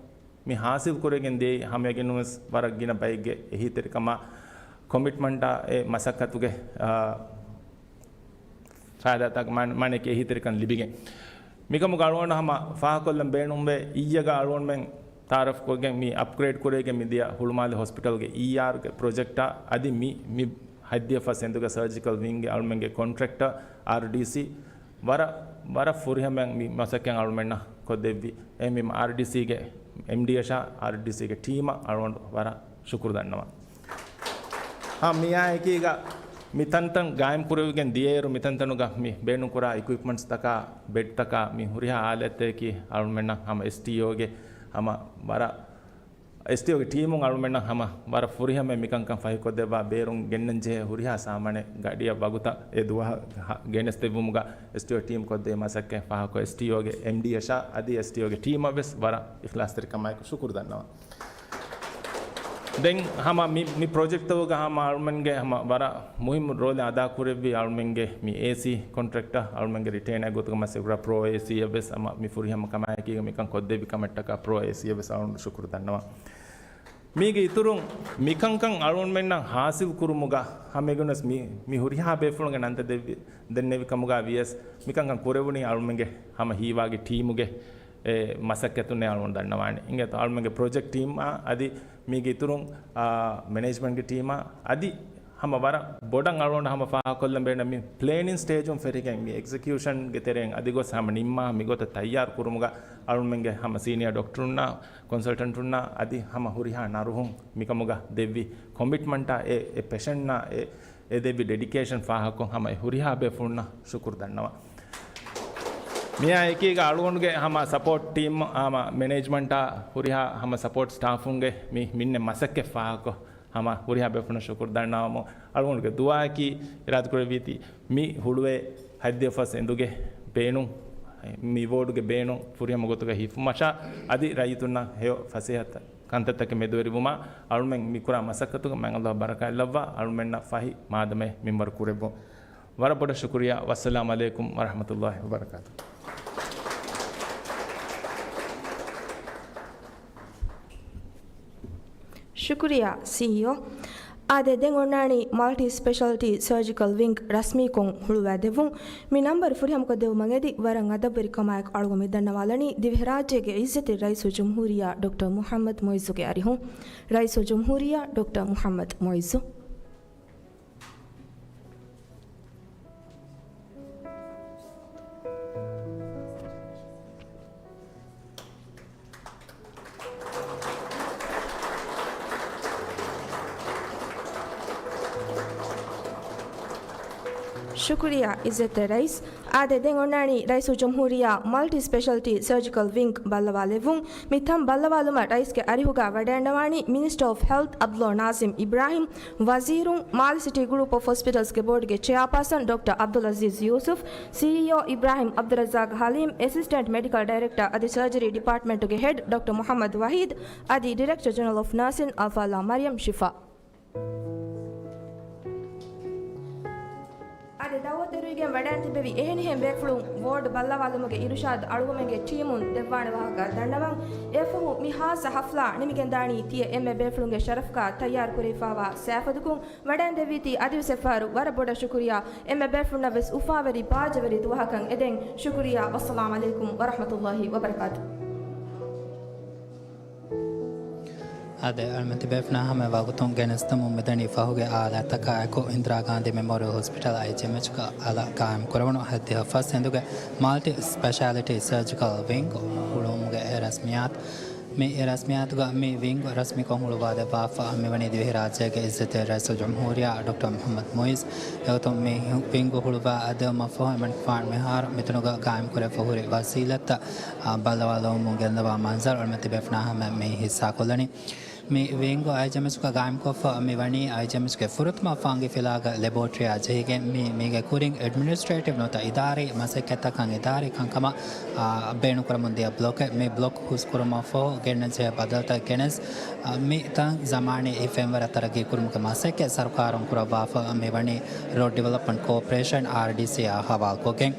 މި ހާސިލް ކުރެވިގެން ދިޔައީ ހަމައެގެންނުވެސް ވަރަށް ގިނަ ބައެއްގެ އެހީތެރިކަމާ، ކޮމިޓްމަންޓާ އެ މަސައްކަތުގެ، އާ، ފައިދާތަކަށް މާ-، މާނައަކީ އެހީތެރިކަން ލިބިގެން. މިކަމުގަ އަޅުގަނޑު ހަމަ ފާހަގަކޮށްލަން ބޭނުންވޭ، އިއްޔެގަ އަޅުގަނޑުމެން ތައާރަފްކޮށްގެން މި އަޕްގްރޭޑް ކުރެވިގެން މިދިޔަ ހުޅުމާލެ ހޮސްޕިޓަލްގެ އީއާރްގެ ޕްރޮޖެކްޓާ އަދި މި، މި ހަތްދިޔަ ފަސް އެނދުގެ ސަރޖިކަލް ވިންގްގެ އަޅުމެންގެ ކޮންޓްރެކްޓަރ އާރްޑީސީ ވަރަށް، ވަރަށް ފުރިހަމައިން މި މަސައްކަތް އަޅުމެންނަށް ކޮށްދެއްވި. އެހެންވީމަ އާރްޑީސީގެ އެމްޑީއަށާ އާރްޑީސީގެ ޓީމަށް އަޅުގަނޑު ވަރަށް ޝުކުރު ދަންނަވަން. ހަމަ މިއާ އެކީގަ މި ތަންތަން ގާއިމް ކުރެވިގެން ދިޔައިރު މި ތަންތަނުގަ މި ބޭނުންކުރާ އިކުއިޕްމަންޓްސްތަކާ، ބެޑްތަކާ މި ހުރިހާ އާލާތްތަކަކީ އަޅުމެންނަށް ހަމަ އެސްޓީއޯގެ ހަމަ ވަރަށް އެސްޓީއޯގެ ޓީމުން އަޅުމެންނަށް ހަމަ ވަރަށް ފުރިހަމަ މިކަންކަން ފަހިކޮށްދެއްވާ ބޭރުން ގެންނަންޖެހޭ ހުރިހާ ސާމާނެއް ގަޑިއަށް ވަގުތަށް އެ ދުވަހަށް ހަ-، ގެނެސްދެއްވުމުގަ އެސްޓީއޯ ޓީމް ކޮށްދޭ މަސައްކަތް ފާހަގަކޮށް އެސްޓީއޯގެ އެމްޑީއަށާ އަދި އެސްޓީއޯގެ ޓީމަށް ވެސް ވަރަށް އިޚްލާޞްތެރިކަމާއެކު ޝުކުރު ދަންނަވަން. ދެން ހަމަ މި، މި ޕްރޮޖެކްޓްތަކުގަ ހަމަ އަޅުމެންގެ ހަމަ ވަރަށް މުހިއްމު ރޯލެއް އަދާކުރެއްވި އަޅުމެންގެ މި އޭސީ ކޮންޓްރެކްޓަރ އަޅުމެންގެ ރިޓޭނާ ގޮތުގަ މަސައްކަތްކުރާ ޕްރޯ އޭސީއަށް ވެސް ހަމަ މި ފުރިހަމަ ކަމާއެކީގަ މިކަން ކޮށްދެއްވި ކަމަށްޓަކާ ޕްރޯ އޭސީއަށް ވެސް އަޅުގަނޑު ޝުކުރު ދަންނަވަން. މީގެ އިތުރުން މިކަންކަން އަޅުގަނޑުމެންނަށް ހާސިލް ކުރުމުގަ ހަމައެގޮތުންވެސް މި، މި ހުރިހާ ބޭފުޅުންގެ ނަންތައް ދެއްވި، ދެންނެވި ކަމުގަ ވިޔަސް މިކަންކަން ކުރެވުނީ އަޅުމެންގެ ހަމަ ހީވާގި ޓީމުގެ އެ މަސައްކަތުންނޭ އަޅުގަނޑު ދަންނަވާނެ. އިނގޭތޯ އަޅުމެންގެ ޕްރޮޖެކްޓް ޓީމާ އަދި މީގެ އިތުރުން، އާ، މެނޭޖްމަންޓްގެ ޓީމާ އަދި ހަމަ ވަރަށް ބޮޑަށް އަޅުގަނޑު ހަމަ ފާހަގަކޮށްލަން ބޭނުން މި ޕްލޭނިން ސްޓޭޖުން ފެށިގެން މި އެގްޒެކިއުޝަންގެ ތެރެއިން އަދި ގޮސް ހަމަ ނިންމާ މިގޮތަށް ތައްޔާރު ކުރުމުގަ އަޅުމެންގެ ހަމަ ސީނިއާ ޑޮކްޓަރުންނާ، ކޮންސަލްޓަންޓުންނާ އަދި ހަމަ ހުރިހާ ނަރުހުން މިކަމުގަ ދެއްވި ކޮމިޓްމަންޓާ އެ، އެ ޕެޝަންނާ އެ، އެ ދެއްވި ޑެޑިކޭޝަން ފާހަގަކޮށް ހަމަ އެ ހުރިހާ ބޭފުޅުންނަށް ޝުކުރު ދަންނަވަން. މިއާ އެކީގަ އަޅުގަނޑުގެ ހަމަ ސަޕޯޓް ޓީމް ހަމަ މެނޭޖްމަންޓާ ހުރިހާ ހަމަ ސަޕޯޓް ސްޓާފުންގެ މި މިންނެ މަސައްކަތް ފާހަގަކޮށް ހަމަ ހުރިހާ ބޭފުޅުން ޝުކުރު ދަންނަވަމު. އަޅުގަނޑުގެ ދުޢާއަކީ އިރާދަކުރެއްވީތީ މި ހުޅުވޭ ހަތްދިޔަ ފަސް އެނދުގެ ބޭނުން، މި ވޯޑުގެ ބޭނުން ފުރިހަމަ ގޮތުގަ ހިފުމަށާ އަދި ރައްޔިތުންނަށް ހެޔޮ ފަސޭހަ ކަންތައްތަކެއް މެދުވެރިވުމާ އަޅުމެން މިކުރާ މަސައްކަތުގަ މާތް ﷲ ބަރަކާތްލައްވާ އަޅުމެންނަށް ފަހި މާދަމައެއް މިންވަރު ކުރެއްވުން. ވަރަށް ބޮޑަށް ޝުކުރިއްޔާ. ވައްސަލާމް ޢަލައިކުމް ވަރަޙްމަތުﷲ ވަބަރަކާތު. ޝުކުރިއްޔާ، ސީއީއޯ. އާދެ، ދެން އޮންނާނީ މަލްޓި ސްޕެޝަލްޓީ ސަރޖިކަލް ވިންގް ރަސްމީކޮށް ހުޅުވާދެއްވުން. މި ނަންބަރު ފުރިހަމަކޮށްދެއްވުމަށް އެދި، ވަރަށް އަދަބުވެރިކަމާއެކު އަޅުގަނޑު މި ދަންނަވާލަނީ ދިވެހިރާއްޖޭގެ އިއްޒަތްތެރި ރައީސުލްޖުމްހޫރިއްޔާ ޑޮކްޓަރ މުޙައްމަދު މުޢިއްޒުގެ އަރިހުން. ރައީސުލްޖުމްހޫރިއްޔާ ޑޮކްޓަރ މުޙައްމަދު މުޢިއްޒު. ޝުކުރިއްޔާ އިއްޒަތްތެރި ރައީސް. އާދެ، ދެން އޮންނާނީ ރައީސުލްޖުމްހޫރިއްޔާ މަލްޓި ސްޕެޝަލްޓީ ސަރޖިކަލް ވިންގް ބައްލަވާލެއްވުން. މި ތަން ބައްލަވާލުމަށް ރައީސްގެ އަރިހުގަ ވަޑައިގަންނަވާނީ މިނިސްޓަރ އޮފް ހެލްތް އަބްދުﷲ ނާޒިމް އިބްރާހިމް، ވަޒީރުން، މާލެ ސިޓީ ގްރޫޕް އޮފް ހޮސްޕިޓަލްސްގެ ބޯޑްގެ ޗެއާޕާސަން ޑޮކްޓަރ އަބްދުލް އަޒީޒް ޔޫސުފް، ސީއީއޯ އިބްރާހިމް އަބްދުއްރައްޒާޤް ޙަލީމް، އެސިސްޓެންޓް މެޑިކަލް ޑައިރެކްޓަރ އަދި ސަރޖަރީ ޑިޕާޓްމަންޓުގެ ހެޑް ޑޮކްޓަރ މުޙައްމަދު ވަޙީދް އަދި ޑިރެކްޓަރ ޖެނެރަލް އޮފް ނާސިން އަލްފާޟިލާ މަރިޔަމް ޝިފާ. އަދި ދައުވަތު އެރުވިގެން ވަޑައިގެން ތިއްބެވި އެހެނިހެން ބޭފުޅުން ވޯޑް ބައްލަވާލުމުގެ އިރުޝާދު އަޅުގަމެންގެ ޓީމުން ދެއްވާނެ ވާހަކަ ދަންނަވަން. އެއަށްފަހު މި ހާއްސަ ޙަފްލާ ނިމިގެންދާނީ ތިޔަ އެންމެ ބޭފުޅުންގެ ޝަރަފުގަ ތައްޔާރު ކުރެވިފައިވާ ސައިފަދަކުން. ވަޑައިގެން ދެއްވީތީ އަދިވެސް އެއްފަހަރު ވަރަށް ބޮޑަށް ޝުކުރިއްޔާ. އެންމެ ބޭފުޅުންނަށް ވެސް އުފާވެރި ބާއްޖަވެރި ދުވަހަކަށް އެދެން ޝުކުރިއްޔާ. ވައްސަލާމް ޢަލައިކުމް ވަރަޙްމަތުﷲ ވަބަރަކާތު. އާދެ، އަޅުމެން ތިބޭފުޅުންނާ ހަމަ ވަގުތުން ގެނެސްދެމުން މިދަނީ ފަހުގެ އާލާތަކާއެކު އިންދިރާ ގާންދީ މެމޯރިއަލް ހޮސްޕިޓަލް، އައިޖީއެމްއެޗްގަ އަލަށް ޤާއިމް ކުރެވުނު ހަތްދިހަ ފަސް ހިނދުގެ މަލްޓި ސްޕެޝާލިޓީ ސަރޖިކަލް ވިންގް ހުޅުވުމުގެ ރަސްމިއްޔާތު. މި ރަސްމިއްޔާތުގަ މި ވިންގް ރަސްމީކޮށް ހުޅުވާދެއްވާފަ މިވަނީ ދިވެހިރާއްޖޭގެ އިއްޒަތްތެރި ރައީސުލްޖުމްހޫރިއްޔާ ޑޮކްޓަރ މުޙައްމަދު މުޢިއްޒު. އެގޮތުން މި ވިންގް ހުޅުވާ ދެއްވުމަށް ފަހު އެމަނިކުފާނު މިހާރު މިތަނުގަ ޤާއިމްކުރެވިފަ ހުރި ވަސީލަތްތައް އާ، ބައްލަވާލުމުން ގެންދަވާ މަންޒަރު އަޅުމެން ތިބޭފުޅުންނާ ހަމަ މި ހިއްސާކޮށްލަނީ. މި ވިންގް އައިޖީއެމްއެޗްގަ ޤާއިމްކޮށްފަ މިވަނީ އައިޖީއެމްއެޗްގެ ފުރަތަމަ ފަންގި ފިލާގަ ލެބޯޓްރީއާ ޖެހިގެން މި، މީގެ ކުރިން އެޑްމިނިސްޓްރޭޓިވް ނުވަތަ އިދާރީ މަސައްކަތްތަކަށް އިދާރީ ކަންކަމަށް، އާ، ބޭނުންކުރަމުން ދިޔަ ބްލޮކެއް. މި ބްލޮކް ހުސްކުރުމަށްފަހު ގެންނަންޖެހޭ ބަދަލުތައް ގެނެސް، އާ، މި ތަން ޒަމާނީ ހިފެންވަރަށް ތަރައްގީކުރުމުގެ މަސައްކަތް ސަރުކާރުން ކުރައްވާފަ މިވަނީ ރޯޑް ޑިވެލޮޕްމަންޓް ކޯޕަރޭޝަން، އާރްޑީސީ، އާ ހަވާލުކޮށްގެން.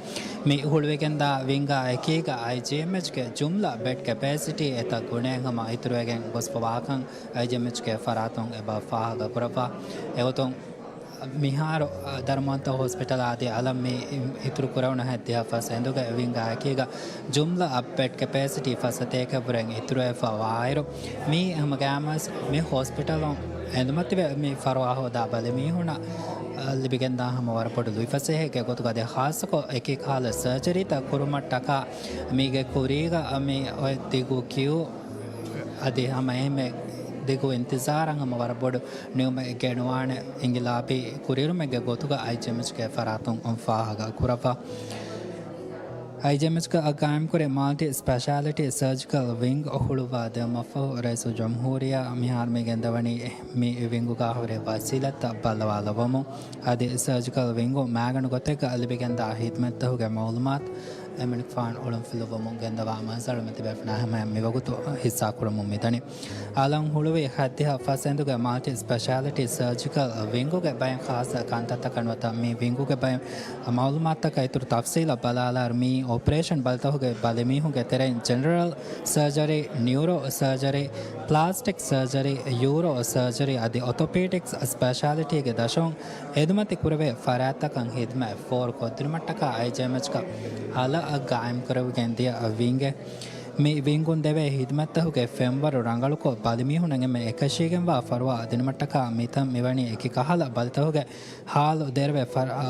މި ހުޅުވިގެންދާ ވިންގާ އެކީގަ އައިޖީއެމްއެޗްގެ ޖުމްލަ ބެޑް ކެޕޭސިޓީ އެތައް ގުނައެއް ހަމަ އިތުރުވެގެން ގޮސްފަވާކަން އައިޖީއެމްއެޗްގެ ފަރާތުން އެބަ ފާހަގަ ކުރައްވާ. އެގޮތުން މިހާރު ދަރުމަންތޯ ހޮސްޕިޓަލް އަދި އަލަށް މި އިތުރު ކުރެވުނު ހަތްދިހަ ފަސް ހިނދުގެ ވިންގާ އެކީގަ ޖުމްލަ ބެޑް ކެޕޭސިޓީ ފަސްސަތޭކައަށްވުރެން އިތުރުވެފަ ވާއިރު، މީ ހަމަގައިމުވެސް މި ހޮސްޕިޓަލުން އެނދުމަށް ތިބެ މި ފަރުވާ ހޯދާ ބަލިމީހުންނަށް ލިބިގެންދާ ހަމަ ވަރަށް ބޮޑު ލުއިފަސޭހައެއްގެ ގޮތުގަ ދެ ޚާއްޞަކޮށް އެކި ކަހަލަ ސަރޖަރީތައް ކުރުމަށްޓަކާ މީގެ ކުރީގަ މި އޮތް ދިގު ކިޔޫ އަދި ހަމަ އެހެންމެ ދިގު އިންތިޒާރަށް ހަމަ ވަރަށް ބޮޑު ނިޢުމަތެއް ގެނުވާނެ އިންގިލާބީ ކުރިއެރުމެއްގެ ގޮތުގަ އައިޖީއެމްއެޗްގެ ފަރާތުން ފާހަގަ ކުރައްވާ. އައިޖީއެމްއެޗްގަ ޤާއިމްކުރި މަލްޓި ސްޕެޝާލިޓީ ސަރޖިކަލް ވިންގް ހުޅުވާ ދެއްވުމަށްފަހު ރައީސުލްޖުމްހޫރިއްޔާ މިހާރު މި ގެންދަވަނީ މި ވިންގުގަ ހުރި ވަސީލަތްތައް ބައްލަވާލައްވަމުން. އަދި ސަރޖިކަލް ވިންގު މައިގަނޑު ގޮތެއްގަ ލިބިގެންދާ ހިދުމަތްތަކުގެ މައުލޫމާތު އެމަނިކުފާނު އޮޅުންފިލުއްވަމުން ގެންދަވާ މަންޒަރު އަޅުމެން ތިބޭފުޅުންނާ ހަމަ މިވަގުތު ހިއްސާކުރަމުން މިދަނީ. އަލަށް ހުޅުވި ހަތްދިހަ ފަސް ހިނދުގެ މަލްޓި ސްޕެޝާލިޓީ ސަރޖިކަލް ވިންގުގެ ބައެއް ޚާއްޞަ ކަންތައްތަކަށް ނުވަތަ މި ވިންގުގެ ބައެއް މައުލޫމާތުތަކަށް އިތުރު ތަފްސީލަށް ބަލާލާއިރު، މިއީ އޮޕަރޭޝަން ބަލިތަކުގެ ބަލިމީހުންގެ ތެރެއިން ޖެނެރަލް ސަރޖަރީ، ނިއުރޯ ސަރޖަރީ، ޕްލާސްޓިކް ސަރޖަރީ، ޔޫރޯ ސަރޖަރީ އަދި އޮތޮޕީޑިކްސް ސްޕެޝާލިޓީގެ ދަށުން ހިދުމަތި ކުރެވޭ ފަރާތްތަކަށް ހިދުމަތް ފޯރު ކޮށްދިނުމަށްޓަކާ އައިޖީއެމްއެޗްގަ އަލަށް ގާއިމްކުރެވިގެން ދިޔަ ވިންގެއް. މި ވިންގުން ދެވޭ ހިދުމަތްތަކުގެ ފެންވަރު ރަނގަޅުކޮށް، ބަލިމީހުންނަށް އެންމެ އެކަށީގެންވާ ފަރުވާ ދިނުމަށްޓަކާ މިތަން މިވަނީ އެކި ކަހަލަ ބަލިތަކުގެ ހާލު ދެރަވެ ފަރ-، އާ،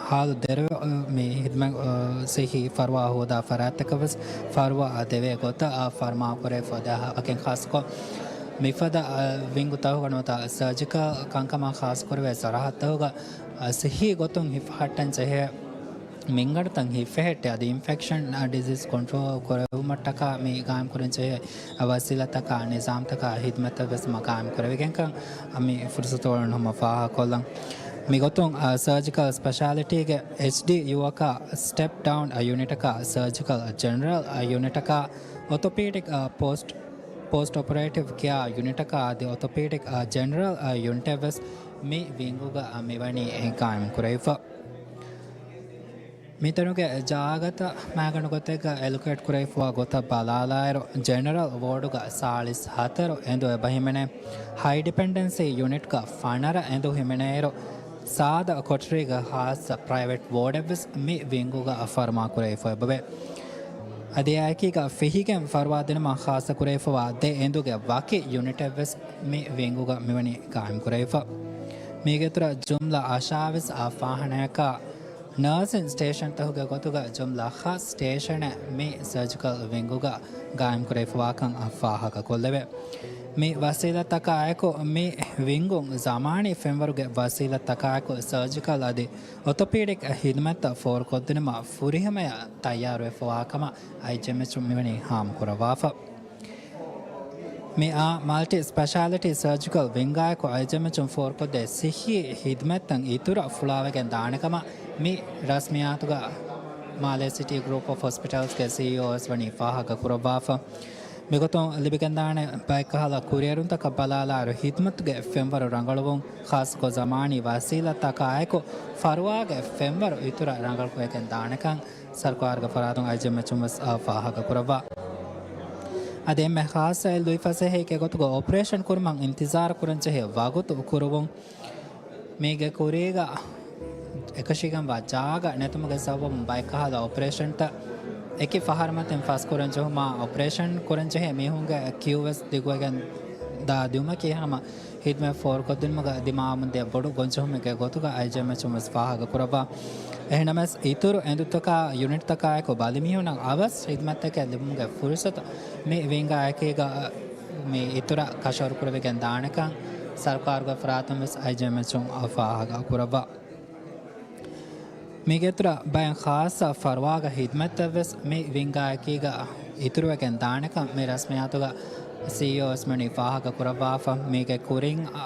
ހާލު ދެރަވެ، އާ، މި ހިދުމަތް، އާ، ސިއްހީ ފަރުވާ ހޯދާ ފަރާތްތަކަށް ވެސް ފަރުވާ ދެވޭ ގޮތަށް، އާ، ފަރުމާ ކުރެވިފަ ވަދާ ވަކިން ޚާއްޞަކޮށް، މިފަދަ، އާ، ވިންގުތަކުގަ ނުވަތަ ސަރޖިކަލް ކަންކަމާ ޚާއްޞަކުރެވޭ ސަރަހައްދުތަކުގަ، އާ، ސިއްހީ ގޮތުން ހިފަހައްޓަން ޖެހޭ މިންގަނޑުތައް ހިފެހެއްޓެ އަދި އިންފެކްޝަން، އާ، ޑިޒީޒް ކޮންޓްރޯލް ކުރެވުމަށްޓަކާ މި ގާއިމް ކުރަން ޖެހޭ ވަސީލަތްތަކާ، ނިޒާމްތަކާ، ހިދުމަތްތައް ވެސް މަ ގާއިމް ކުރެވިގެންކަން މި ފުރުސަތު އޮޅުން ހަމަ ފާހަގަކޮށްލަން. މިގޮތުން، އާ، ސަރޖިކަލް ސްޕެޝާލިޓީގެ އެޗްޑީޔޫއަކާ، ސްޓެޕް ޑައުން، އާ، ޔުނިޓަކާ، ސަރޖިކަލް ޖެނެރަލް، އާ، ޔުނިޓަކާ، އޮތޮޕީޑިކް، އާ، ޕޯސްޓް، ޕޯސްޓް އޮޕަރޭޓިވް ކެއާ ޔުނިޓަކާ އަދި އޮތޮޕީޑިކް، އާ، ޖެނެރަލް، އާ، ޔުނިޓެއް ވެސް މި ވިންގުގަ، އާ، މިވަނީ ގާއިމް ކުރެވިފަ. މިތަނުގެ ޖާގަތައް މައިގަނޑު ގޮތެއްގަ އެލޮކޭޓް ކުރެވިފައިވާ ގޮތަށް ބަލާލާއިރު، ޖެނެރަލް ވޯޑުގަ ސާޅީސް ހަތަރު އެނދު އެބަ ހިމެނޭ. ހައި ޑިޕެންޑެންސީ ޔުނިޓްގަ ފަނަރަ އެނދު ހިމެނޭއިރު، ސާދަ ކޮޓަރީގަ ޚާއްޞަ ޕްރައިވެޓް ވޯޑެއްވެސް މި ވިންގުގަ ފަރުމާކުރެވިފައި އެބަވޭ. އަދި އެއާއެކީގަ ފިހިގެން ފަރުވާ ދިނުމަށް ޚާއްޞަކުރެވިފައިވާ ދެ އެނދުގެ ވަކި ޔުނިޓެއްވެސް މި ވިންގުގަ މިވަނީ ޤާއިމްކުރެވިފަ. މީގެ އިތުރަށް ޖުމްލަ އަށާވީސް އަށް ފާހަނަޔަކާ ނާސިން ސްޓޭޝަންތަކުގެ ގޮތުގަ ޖުމްލަ ހަ ސްޓޭޝަނެއް މި ސަރޖިކަލް ވިންގުގަ ގާއިމްކުރެވިފައިވާކަން ފާހަގަކޮށްލެވޭ. މި ވަސީލަތްތަކާއެކު މި ވިންގުން ޒަމާނީ ފެންވަރުގެ ވަސީލަތްތަކާއެކު ސަރޖިކަލް އަދި އޮތޮޕީޑިކް ހިދުމަތްތައް ފޯރުކޮށްދިނުމަށް ފުރިހަމަޔަށް ތައްޔާރުވެފައިވާކަމަށް އައިޖެމެޗުން މިވަނީ ހާމަކުރައްވާފަ. މި އާ މަލްޓި ސްޕެޝާލިޓީ ސަރޖިކަލް ވިންގާއެކު އައިޖެމެޗުން ފޯރުކޮށްދޭ ސިއްހީ ހިދުމަތްތައް އިތުރަށް ފުޅާވެގެން ދާނެކަމަށް މި ރަސްމިއްޔާތުގަ މާލޭ ސިޓީ ގްރޫޕް އޮފް ހޮސްޕިޓަލްސްގެ ސީއީއޯ ވެސް ވަނީ ފާހަގަކުރައްވާފަ. މިގޮތުން ލިބިގެންދާނެ ބައެއްކަހަލަ ކުރިއެރުންތަކަށް ބަލާލާއިރު، ހިދުމަތުގެ ފެންވަރު ރަނގަޅުވުން، ޚާއްޞަކޮށް ޒަމާނީ ވަސީލަތްތަކާއެކު ފަރުވާގެ ފެންވަރު އިތުރަށް ރަނގަޅުކޮށްގެން ދާނެކަން، ސަރުކާރުގެ ފަރާތުން އައިޖެމެޗުން ވެސް އާ ފާހަގަކުރައްވާ. އަދި އެންމެ ޚާއްޞަ ލުއިފަސޭހައެއްގެ ގޮތުގަ އޮޕަރޭޝަން ކުރުމަށް އިންތިޒާރު ކުރަންޖެހޭ ވަގުތު ކުރުވުން. މީގެ ކުރީގަ އެކަށީގެންވާ ޖާގަ ނެތުމުގެ ސަބަބުން ބައެއްކަހަލަ އޮޕަރޭޝަންތައް އެކި ފަހަރުމަތިން ފަސްކުރަން ޖެހުމާ، އޮޕަރޭޝަން ކުރަންޖެހޭ މީހުންގެ ކިޔޫވެސް ދިގުވެގެން ދާ ދިއުމަކީ ހަމަ ހިދުމަތް ފޯރުކޮށްދިނުމުގަ ދިމާވަމުންދިޔަ ބޮޑު ގޮންޖެހުމެއްގެ ގޮތުގަ އައިޖެމެޗުން ވެސް ފާހަގަކުރައްވާ. އެހެންނަމަވެސް، އިތުރު އެނދުތަކާ ޔުނިޓްތަކާއެކު ބަލިމީހުންނަށް އަވަސް ހިދުމަތްތަކެއް ލިބުމުގެ ފުރުސަތު މި ވިންގާއެކީގަ މި އިތުރަށް ކަށަވަރުކުރެވިގެން ދާނެކަން، ސަރުކާރުގެ ފަރާތުން ވެސް އައިޖެމެޗުން ފާހަގަކުރައްވާ. މީގެ އިތުރަށް ބައެއް ޚާއްޞަ ފަރުވާގެ ހިދުމަތްތައް ވެސް މި ވިންގާއެކީގަ އިތުރުވެގެން ދާނެކަން މި ރަސްމިއްޔާތުގަ ސީއީއޯ ވެސް ވަނީ ފާހަގަކުރައްވާފަ. މީގެ ކުރިން، އަ،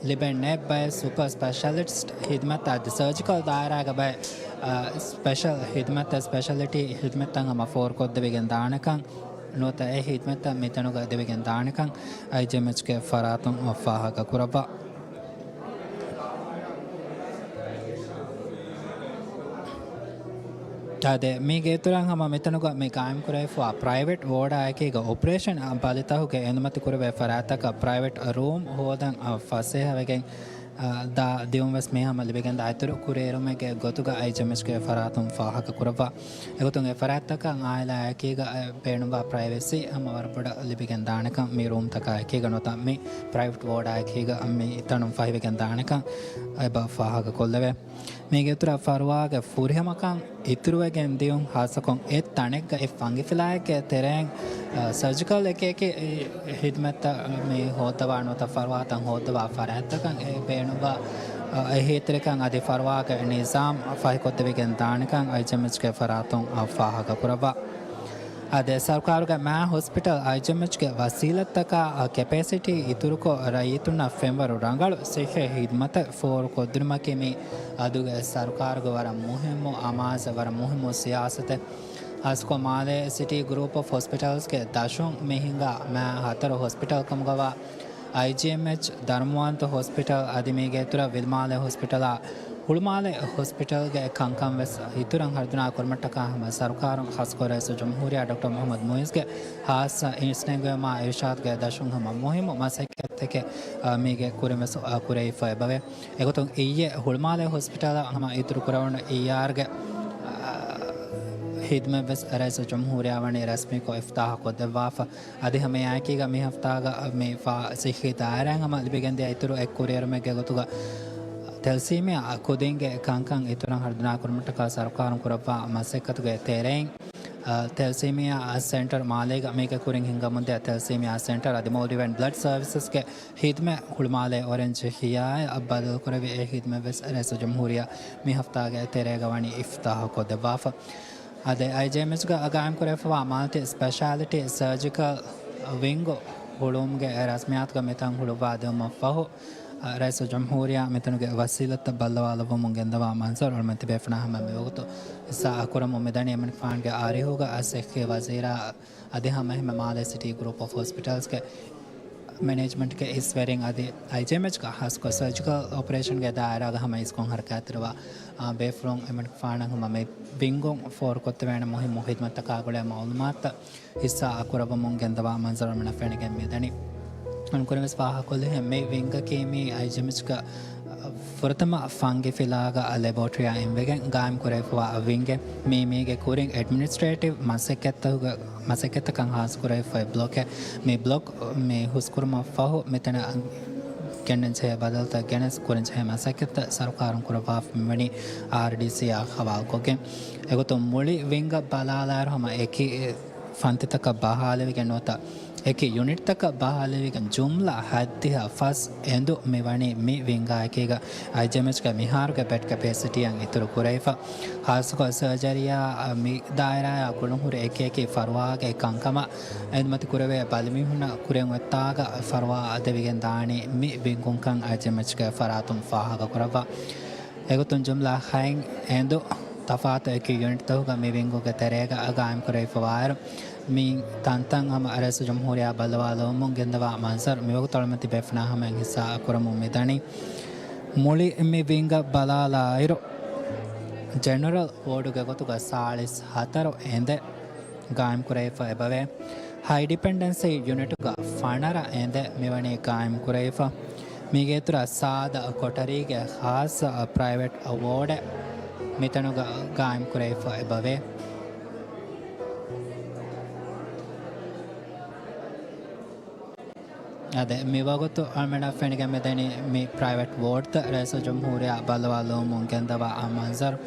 ލިބެން ނެތް ބައެއް ސުޕަ ސްޕެޝަލިސްޓް ހިދުމަތް އަދި ސަރޖިކަލް ދާއިރާގެ ބައެއް، އަ، ސްޕެޝަލް ހިދުމަތްތައް، ސްޕެޝަލިޓީ ހިދުމަތްތައް ހަމަ ފޯރުކޮށްދެވިގެން ދާނެކަން ނުވަތަ އެ ހިދުމަތްތައް މިތަނުގަ ދެވިގެން ދާނެކަން އައިޖެމެޗްގެ ފަރާތުން ފާހަގަކުރައްވާ. އާދެ، މީގެ އިތުރަށް ހަމަ މިތަނުގަ މި ގާއިމްކުރެވިފައިވާ ޕްރައިވެޓް ވޯޑާއެކީގަ އޮޕަރޭޝަން ބަލިތަކުގެ އެނދުމަތި ކުރެވޭ ފަރާތްތަކަށް ޕްރައިވެޓް ރޫމް ހޯދަން ފަސޭހަވެގެން ދާ ދިއުން ވެސް މި ހަމަ ލިބިގެންދާ އިތުރު ކުރިއެރުމެއްގެ ގޮތުގަ އައިޖެމެޗްގެ ފަރާތުން ފާހަގަކުރައްވާ. އެގޮތުން އެ ފަރާތްތަކަށް އާއިލާއެކީގަ ބޭނުންވާ ޕްރައިވެސީ ހަމަ ވަރަށް ބޮޑަށް ލިބިގެން ދާނެކަން، މި ރޫމްތަކާއެކީގަ ނުވަތަ މި ޕްރައިވެޓް ވޯޑާއެކީގަ މި ތަނުން ފަހިވެގެން ދާނެކަން އެބަ ފާހަގަކޮށްލެވޭ. މީގެ އިތުރަށް ފަރުވާގެ ފުރިހަމަކަން އިތުރުވެގެން ދިޔުން، ޚާއްޞަކޮށް އެ ތަނެއްގަ އެ ފަންގިފިލާއެއްގެ ތެރެއިން، އަ، ސަރޖިކަލް އެކި އެކި ހިދުމަތްތައް މި ހޯއްދަވާ ނުވަތަ ފަރުވާތައް ހޯއްދަވާ ފަރާތްތަކަށް އެ ބޭނުންވާ، އަ، އެހީތެރިކަން އަދި ފަރުވާގެ ނިޒާމް ފަހިކޮށްދެވިގެން ދާނެކަން އައިޖެމެޗްގެ ފަރާތުން ފާހަގަކުރައްވާ. އާދެ، ސަރުކާރުގެ މާ ހޮސްޕިޓަލް އައިޖެމެޗްގެ ވަސީލަތްތަކާ ކެޕޭސިޓީ އިތުރުކޮށް، ރައްޔިތުންނަށް ފެންވަރު ރަނގަޅު ސިއްހީ ހިދުމަތެއް ފޯރުކޮށްދިނުމަކީ މި އަދުގެ ސަރުކާރުގެ ވަރަށް މުހިއްމު އަމާޒެއް، ވަރަށް މުހިއްމު ސިޔާސަތެއް. ޚާއްޞަކޮށް މާލޭ ސިޓީ ގްރޫޕް އޮފް ހޮސްޕިޓަލްސްގެ ދަށުން މި ހިނގާ މާ ހަތަރު ހޮސްޕިޓަލް ކަމުގަވާ އައިޖީއެމްއެޗް، ދަރުމަވަންތު ހޮސްޕިޓަލް އަދި މީގެ އިތުރަށް ވިލުމާލޭ ހޮސްޕިޓަލާ، ހުޅުމާލޭ ހޮސްޕިޓަލްގެ ކަންކަން ވެސް އިތުރަށް ހަރުދުނާ ކުރުމަށްޓަކާ ހަމަ ސަރުކާރުން ޚާއްޞަކޮށް ރައީސުލްޖުމްހޫރިއްޔާ ޑޮކްޓަރ މުޙައްމަދު މުޢިއްޒުގެ ޚާއްޞަ އިސްނެންގެވުމާ އިރުޝާދުގެ ދަށުން ހަމަ މުހިއްމު މަސައްކަތްތަކެއް، އާ، މީގެ ކުރިން ވެސް، އާ، ކުރެވިފަ އެބަވޭ. އެގޮތުން އިއްޔެ ހުޅުމާލޭ ހޮސްޕިޓަލަށް ހަމަ އިތުރު ކުރެވުނު އީއާރްގެ، އާ، ހިދުމަތް ވެސް ރައީސުލްޖުމްހޫރިއްޔާ ވަނީ ރަސްމީކޮށް އިފްތާޙު ކޮށްދެއްވާފަ. އަދި ހަމައެއާއެކީގަ މި ހަފްތާގަ މި ފާ ސިއްހީ ދާއިރާއިން ހަމަ ލިބިގެންދިޔަ އިތުރު އެއް ކުރިއެރުމެއްގެ ގޮތުގަ ތެލްސީމިއާ ކުދިންގެ ކަންކަން އިތުރަށް ހަރުދުނާ ކުރުމަށްޓަކާ ސަރުކާރުން ކުރައްވާ މަސައްކަތުގެ ތެރެއިން، އަ، ތެލްސީމިއާ ސެންޓަރ މާލޭގަ މީގެ ކުރިން ހިނގަމުންދިޔަ ތެލްސީމިއާ ސެންޓަރ އަދި މޯލްޑިވިއަން ބްލަޑް ސަރވިސަސްގެ ހިދުމަތް ހުޅުމާލޭ އޮރެންޖް ހިޔާއަށް ބަދަލުކުރެވި އެ ހިދުމަތް ވެސް ރައީސުލްޖުމްހޫރިއްޔާ މި ހަފްތާގެ ތެރޭގަ ވަނީ އިފްތާޙު ކޮށްދެއްވާފަ. އާދެ، އައިޖީއެމްއެޗްގަ ގާއިމްކުރެވިފައިވާ މަލްޓި ސްޕެޝާލިޓީ ސަރޖިކަލް ވިންގު ހުޅުވުމުގެ ރަސްމިއްޔާތުގެ މިތަން ހުޅުއްވާ ދިއުމަށްފަހު، ރައީސުލްޖުމްހޫރިއްޔާ މިތަނުގެ ވަސީލަތްތައް ބައްލަވާލައްވަމުން ގެންދަވާ މަންޒަރު އޮޅުމެއް ތިބޭފުޅުންނަށް ހަމަ މިވަގުތު ހިއްސާ ކުރަމުން މިދަނީ. އެމަނިކުފާނުގެ އާރިހުގަ ސިއްހީ ވަޒީރާ އަދި ހަމައެހެންމެ މާލޭ ސިޓީ ގްރޫޕް އޮފް ހޮސްޕިޓަލްސްގެ މެނޭޖްމަންޓްގެ އިސްވެރިން އަދި އައިޖީއެމްއެޗްގަ ހާއްސަކޮށް ސަރޖިކަލް އޮޕަރޭޝަންގެ ދާއިރާގަ ހަމަ އިސްކޮށް ހަރަކާތްތެރިވާ، އާ، ބޭފުޅުން އެމަނިކުފާނަށް ހަމަ މި ވިންގުން ފޯރުކޮށްދެވޭނެ މުހިއްމު ހިދުމަތްތަކާ ގުޅޭ މައުލޫމާތުތައް ހިއްސާ ކުރައްވަމުން ގެންދަވާ މަންޒަރު މިނަށް ފެނިގެން މިދަނީ. އަންކުރެވެސް ފާހަގަކޮށްލިހެން މި ވިންގަކީ މީ އައިޖީއެމްއެޗްގަ ފުރަތަމަ ފަންގި ފިލާގަ ލެބޯޓްރީއާ އިންވެގެން ގާއިމް ކުރެވިފައިވާ ވިންގެއް. މީ މީގެ ކުރިން އެޑްމިނިސްޓްރޭޓިވް މަސައްކަތްތަކުގަ، މަސައްކަތްތަކަށް ހާއްސަ ކުރެވިފައި ބްލޮކެއް. މި ބްލޮކް މި ހުސްކުރުމަށް ފަހު މިތަނަށް ގެންނަންޖެހޭ ބަދަލުތައް ގެނެސް ކުރަންޖެހޭ މަސައްކަތްތައް ސަރުކާރުން ކުރައްވާފަ މިވަނީ އާރްޑީސީއާ ހަވާލުކޮށްގެން. އެގޮތުން މުޅި ވިންގަށް ބަލާލާއިރު ހަމަ އެކި ފަންތިތަކަށް ބަހާލެވިގެން ނުވަތަ އެކި ޔުނިޓްތަކަށް ބަހާލެވިގެން ޖުމްލަ ހައްދިހަ ފަސް އެނދު މިވަނީ މި ވިންގާއެކީގަ އައިޖީއެމްއެޗްގެ މިހާރުގެ ބެޑް ކެޕޭސިޓީއަށް އިތުރު ކުރެވިފަ. ހާއްސަކޮށް ސަރޖަރީއާ މި ދާއިރާއާ ގުޅުންހުރި އެކި އެކި ފަރުވާގެ ކަންކަމަށް އެދުމަތި ކުރެވޭ ބަލިމީހުންނަށް ކުރިއަށްއޮތްތާގަ ފަރުވާ ދެވިގެން ދާނީ މި ވިންގުންކަން އައިޖީއެމްއެޗްގެ ފަރާތުން ފާހަގަކުރައްވާ. އެގޮތުން ޖުމްލަ ހައިން އެނދު ތަފާތު އެކި ޔުނިޓްތަކުގަ މި ވިންގުގެ ތެރޭގަ ގާއިމް ކުރެވިފަވާއިރު، މި ތަންތަން ހަމަ ރައީސުލްޖުމްހޫރިއްޔާ ބައްލަވާލުމުން ގެންދަވާ މަންޒަރު މިވަގުތު އަޅުމެތި ބޭފުޅާ ހަމައިން ހިއްސާ ކުރަމުން މިދަނީ. މުޅި މި ވިންގަށް ބަލާލާއިރު، ޖެނެރަލް ވޯޑުގެ ގޮތުގަ ސާޅީސް ހަތަރު އެނދެއް ގާއިމްކުރެވިފަ އެބަވޭ. ހައި ޑިޕެންޑެންސީ ޔުނިޓުގަ ފަނަރަ އެނދެއް މިވަނީ ގާއިމްކުރެވިފަ. މީގެ އިތުރަށް ސާދަ ކޮޓަރީގެ ޚާއްޞަ ޕްރައިވެޓް ވޯޑެއް މިތަނުގަ ގާއިމްކުރެވިފަ އެބަވޭ. އާދެ، މިވަގުތު އަޅުމެންނަށް ފެނިގެން މިދަނީ މި ޕްރައިވެޓް ވޯޑްތައް ރައީސުލްޖުމްހޫރިއްޔާ ބައްލަވާލުމުން ގެންދަވާ މަންޒަރު.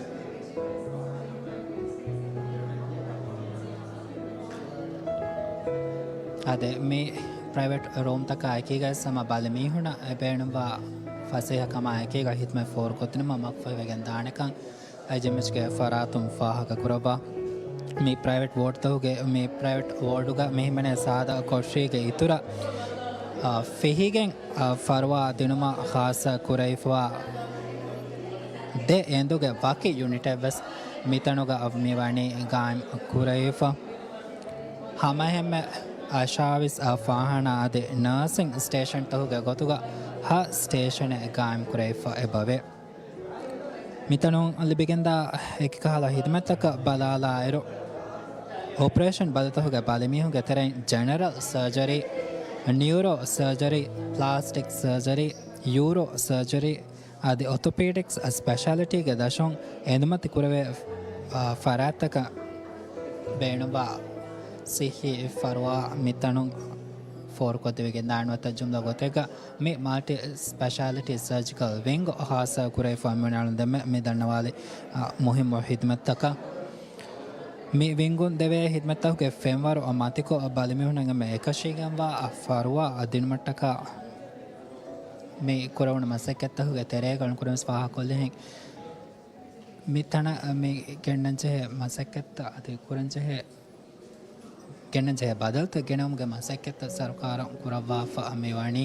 އާދެ، މި ޕްރައިވެޓް ރޫމްތަކާ އެކީގަ ހަމަ ބަލިމީހުންނަށް ބޭނުންވާ ފަސޭހަކަމާ އެކީގަ ހިދުމަތް ފޯރުކޮށްދިނުމަށް މަގުފަހިވެގެން ދާނެކަން އައިޖީއެމްއެޗްގެ ފަރާތުން ފާހަގަކުރައްވާ. މި ޕްރައިވެޓް ވޯޑްތަކުގެ، މި ޕްރައިވެޓް ވޯޑުގަ މި ހިމެނޭ ސާދަ ކޮށީގެ އިތުރަށް، އާ، ފިހިގެން، އާ، ފަރުވާ ދިނުމަށް ޚާއްޞަ ކުރެވިފަވާ ދެ އެނދުގެ ވަކި ޔުނިޓެއް ވެސް މިތަނުގަ މިވަނީ ގާއިމް ކުރެވިފަ. ހަމައެހެންމެ އަށާވީސް ފާޚާނާ އަދި ނާސިން ސްޓޭޝަންތަކުގެ ގޮތުގަ ހަ ސްޓޭޝަނެއް ގާއިމް ކުރެވިފަ އެބަވޭ. މިތަނުން ލިބިގެންދާ އެކިކަހަލަ ހިދުމަތްތަކަށް ބަލާލާއިރު، އޮޕަރޭޝަން ބަދަލުތަކުގެ ބަލިމީހުންގެ ތެރެއިން ޖެނެރަލް ސަރޖަރީ، ނިއުރޯ ސަރޖަރީ، ޕްލާސްޓިކް ސަރޖަރީ، ޔޫރޯ ސަރޖަރީ އަދި އޮތޮޕީޑިކްސް ސްޕެޝާލިޓީގެ ދަށުން އެދުމަތި ކުރެވޭ، އާ، ފަރާތްތަކަށް ބޭނުންވާ ސިއްހީ ފަރުވާ މިތަނުން ފޯރުކޮށްދެވިގެންދާނެ. ނުވަތަ ޖުމްލަ ގޮތެއްގަ މި މަލްޓި ސްޕެޝާލިޓީ ސަރޖިކަލް ވިންގް ހާއްސަ ކުރެވިފަ މިނާޅުން ދެމެ މި ދަންނަވާލި، އާ، މުހިއްމު ހިދުމަތްތަކަށް. މި ވިންގުން ދެވޭ ހިދުމަތްތަކުގެ ފެންވަރު މަތިކޮށް، ބަލިމީހުންނަށް އެންމެ އެކަށީގެންވާ ފަރުވާ ދިނުމަށްޓަކާ މި ކުރެވުނު މަސައްކަތްތަކުގެ ތެރޭގަ އަޅުންކުރެވެސް ފާހަގަކޮށްލިހެން، މި ތަނަށް މި ގެންނަންޖެހޭ މަސައްކަތްތައް އަދި ކުރަންޖެހޭ، ގެންނަންޖެހޭ ބަދަލުތައް ގެނައުމުގެ މަސައްކަތްތައް ސަރުކާރުން ކުރައްވާފަ މިވަނީ.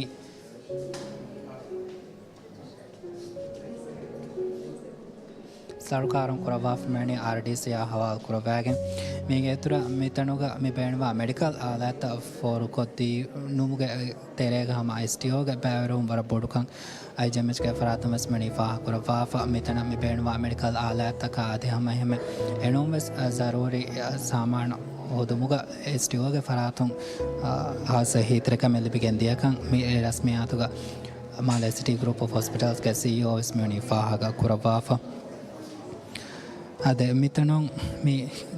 ސަރުކާރުން ކުރައްވާފަ މިވަނީ އާރްޑީސީއާ ހަވާލު ކުރައްވައިގެން. މީގެ އިތުރަށް މިތަނުގަ މި ބޭނުންވާ މެޑިކަލް އާލާތްތައް ފޯރުކޮށްދިނުމުގެ ތެރޭގަ ހަމަ އެސްޓީއޯގެ ބައިވެރިވުން ވަރަށް ބޮޑުކަން އައިޖީއެމްއެޗްގެ ފަރާތުން ވެސް މިވަނީ ފާހަގަކުރައްވާފަ. މިތަނަށް މި ބޭނުންވާ މެޑިކަލް އާލާތްތަކާ އަދި ހަމައެހެންމެ އެނޫންވެސް ޒަރޫރީ ސާމާނު ހޯދުމުގަ އެސްޓީއޯގެ ފަރާތުން ހާއްސަ އެހީތެރިކަމެއް ލިބިގެން ދިޔަކަން މި ރަސްމިއްޔާތުގަ މާލޭ ސިޓީ ގްރޫޕް އޮފް ހޮސްޕިޓަލްސްގެ ސީއީއޯ ވެސް މިވަނީ ފާހަގަކުރައްވާފަ. އާދެ، މިތަނުން މި،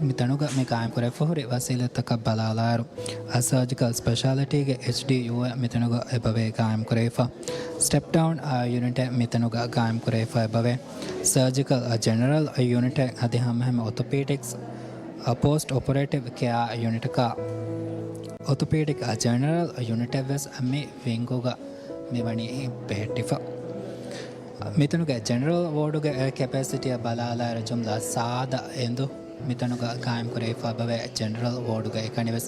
މިތަނުގަ މި ގާއިމްކުރެވިފަ ހުރި ވަސީލަތްތަކަށް ބަލާލާއިރު، އަ، ސަރޖިކަލް ސްޕެޝާލިޓީގެ އެޗްޑީޔޫއެއް މިތަނުގަ އެބަވޭ ގާއިމްކުރެވިފަ. ސްޓެޕް ޑައުން، އަ، ޔުނިޓެއް މިތަނުގަ ގާއިމްކުރެވިފަ އެބަވޭ. ސަރޖިކަލް، އަ، ޖެނެރަލް ޔުނިޓެއް އަދި ހަމަހެމަ އޮތޮޕީޑިކްސް، އަ، ޕޯސްޓް އޮޕަރޭޓިވް ކެއާ ޔުނިޓަކާ އޮތޮޕީޑިކް، އަ، ޖެނެރަލް ޔުނިޓެއް ވެސް މި ވިންގުގަ މިވަނީ ބެހެއްޓިފަ. މިތަނުގެ ޖެނެރަލް ވޯޑުގެ ކެޕޭސިޓީއަށް ބަލާލާއިރު، ޖުމްލަ ސާދަ އެނދު މިތަނުގަ ގާއިމްކުރެވިފަ އެބަވޭ. ޖެނެރަލް ވޯޑުގަ އެކަނިވެސް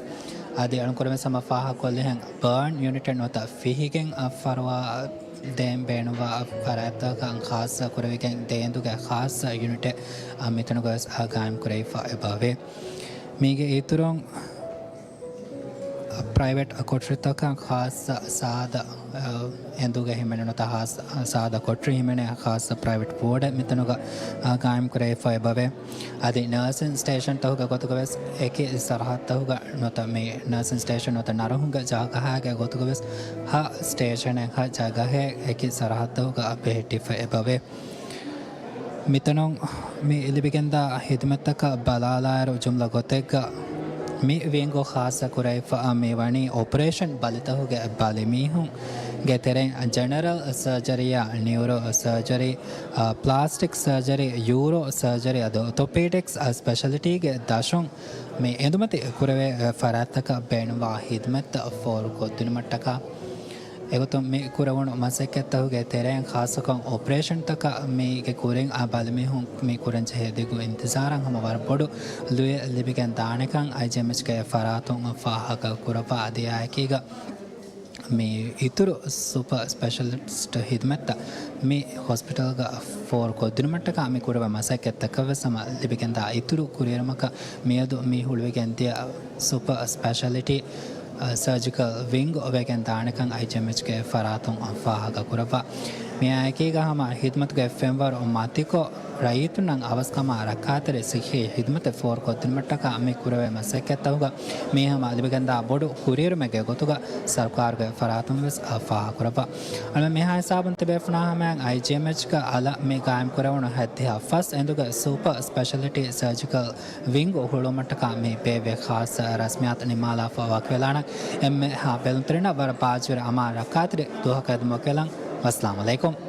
އަދި އަޅުންކުރެވެސް ހަމަ ފާހަގަކޮށްލިހެން، ބާން ޔުނިޓެއް ނުވަތަ ފިހިގެން އަށް ފަރުވާ ދޭން ބޭނުންވާ ފަރާތްތަކަށް ޚާއްޞަ ކުރެވިގެން ދޭ އެނދުގެ ޚާއްޞަ ޔުނިޓެއް މިތަނުގަ ވެސް ގާއިމްކުރެވިފަ އެބަވޭ. މީގެ އިތުރުން ޕްރައިވެޓް ކޮޓަރިތަކަށް ޚާއްޞަ ސާދަ، އަ، އެނދުގެ ހިމެނުނުތަ ހާސް-، ސާދަ ކޮޓަރި ހިމެނޭ ޚާއްޞަ ޕްރައިވެޓް ވޯޑެއް މިތަނުގަ، އަ، ގާއިމް ކުރެވިފަ އެބަވޭ. އަދި ނާސިން ސްޓޭޝަންތަކުގެ ގޮތުގަވެސް އެކި ސަރަހައްދުތަކުގަ ނުވަތަ މި ނާސިން ސްޓޭޝަން ނުވަތަ ނަރުހުންގެ ޖަހާގެ ގޮތުގަވެސް ހަ ސްޓޭޝަނެއް ހަ ޖަހާ އެކި ސަރަހައްދުތަކުގަ ބެހެއްޓިފަ އެބަވޭ. މިތަނުން މި ލިބިގެންދާ ހިދުމަތްތަކަށް ބަލާލާއިރު ޖުމްލަ ގޮތެއްގަ މި ވިންގު ޚާއްޞަ ކުރެވިފަ މި ވަނީ އޮޕަރޭޝަން ބަލިތަކުގެ ބަލިމީހުންގެ ތެރެއިން ޖެނެރަލް ސަރޖަރީއާ، ނިއުރޯ ސަރޖަރީ، އާ، ޕްލާސްޓިކް ސަރޖަރީ، ޔޫރޯ ސަރޖަރީ އަދި އޮތޮޕީޑިކްސް ސްޕެޝަލިޓީގެ ދަށުން މި އެނދުމަތި ކުރެވޭ ފަރާތްތަކަށް ބޭނުންވާ ހިދުމަތްތައް ފޯރުކޮށްދިނުމަށްޓަކާ. އެގޮތުން މި ކުރެވުނު މަސައްކަތްތަކުގެ ތެރެއިން ޚާއްޞަކޮށް އޮޕަރޭޝަންތަކަށް މީގެ ކުރިން އާ ބަލިމީހުން މި ކުރަންޖެހޭ ދިގު އިންތިޒާރަށް ހަމަ ވަރަށް ބޮޑު ލުޔެއް ލިބިގެން ދާނެކަން އައިޖީއެމްއެޗްގެ ފަރާތުން ފާހަގަ ކުރައްވާ. އަދި އާއެކީގަ މި އިތުރު ސުޕަ ސްޕެޝަލިސްޓް ހިދުމަތްތައް މި ހޮސްޕިޓަލްގަ ފޯރުކޮށްދިނުމަށްޓަކާ މި ކުރެވޭ މަސައްކަތްތަކަށްވެސް ހަމަ ލިބިގެންދާ އިތުރު ކުރިއެރުމަކަށް މިއަދު މި ހުޅުވިގެންދިޔަ ސުޕަ ސްޕެޝަލިޓީ ސަރޖިކަލް ވިންގް ވެގެން ދާނެކަން އައިޖީއެމްއެޗްގެ ފަރާތުން ފާހަގަ ކުރައްވާ. މިއާއެކީގަ ހަމަ ހިދުމަތުގެ ފެންވަރު މަތިކޮށް، ރައްޔިތުންނަށް އަވަސްކަމާ ރައްކާތެރި ސިއްހީ ހިދުމަތެއް ފޯރުކޮށްދިނުމަށްޓަކާ މި ކުރެވޭ މަސައްކަތްތަކުގަ މީ ހަމަ ލިބިގެންދާ ބޮޑު ކުރިއެރުމެއްގެ ގޮތުގަ ސަރުކާރުގެ ފަރާތުން ވެސް ފާހަގަކުރައްވާ. އަޅުގަނޑު މިހާ ހިސާބުން ތިބޭފުޅާ ހަމަޔަށް އައިޖީއެމްއެޗްގަ އަލަށް މި ގާއިމް ކުރެވުނު ހައްދިހަ ފަސް އެނދުގެ ސުޕަ ސްޕެޝަލިޓީ ސަރޖިކަލް ވިންގް ހުޅުވުމަށްޓަކާ މި ބޭއްވޭ ޚާއްޞަ ރަސްމިއްޔާތު ނިންމާލާފަ ވަކިވެލާނަން. އެންމެހާ ބެލުންތެރިންނަށް ވަރަށް ބާއްޖަވެރި އަމާން ރައްކާތެރި ދުވަހަކަށް އެދުމަށް ވަކިވެލަން. ވައްސަލާމް އަލައިކުމް.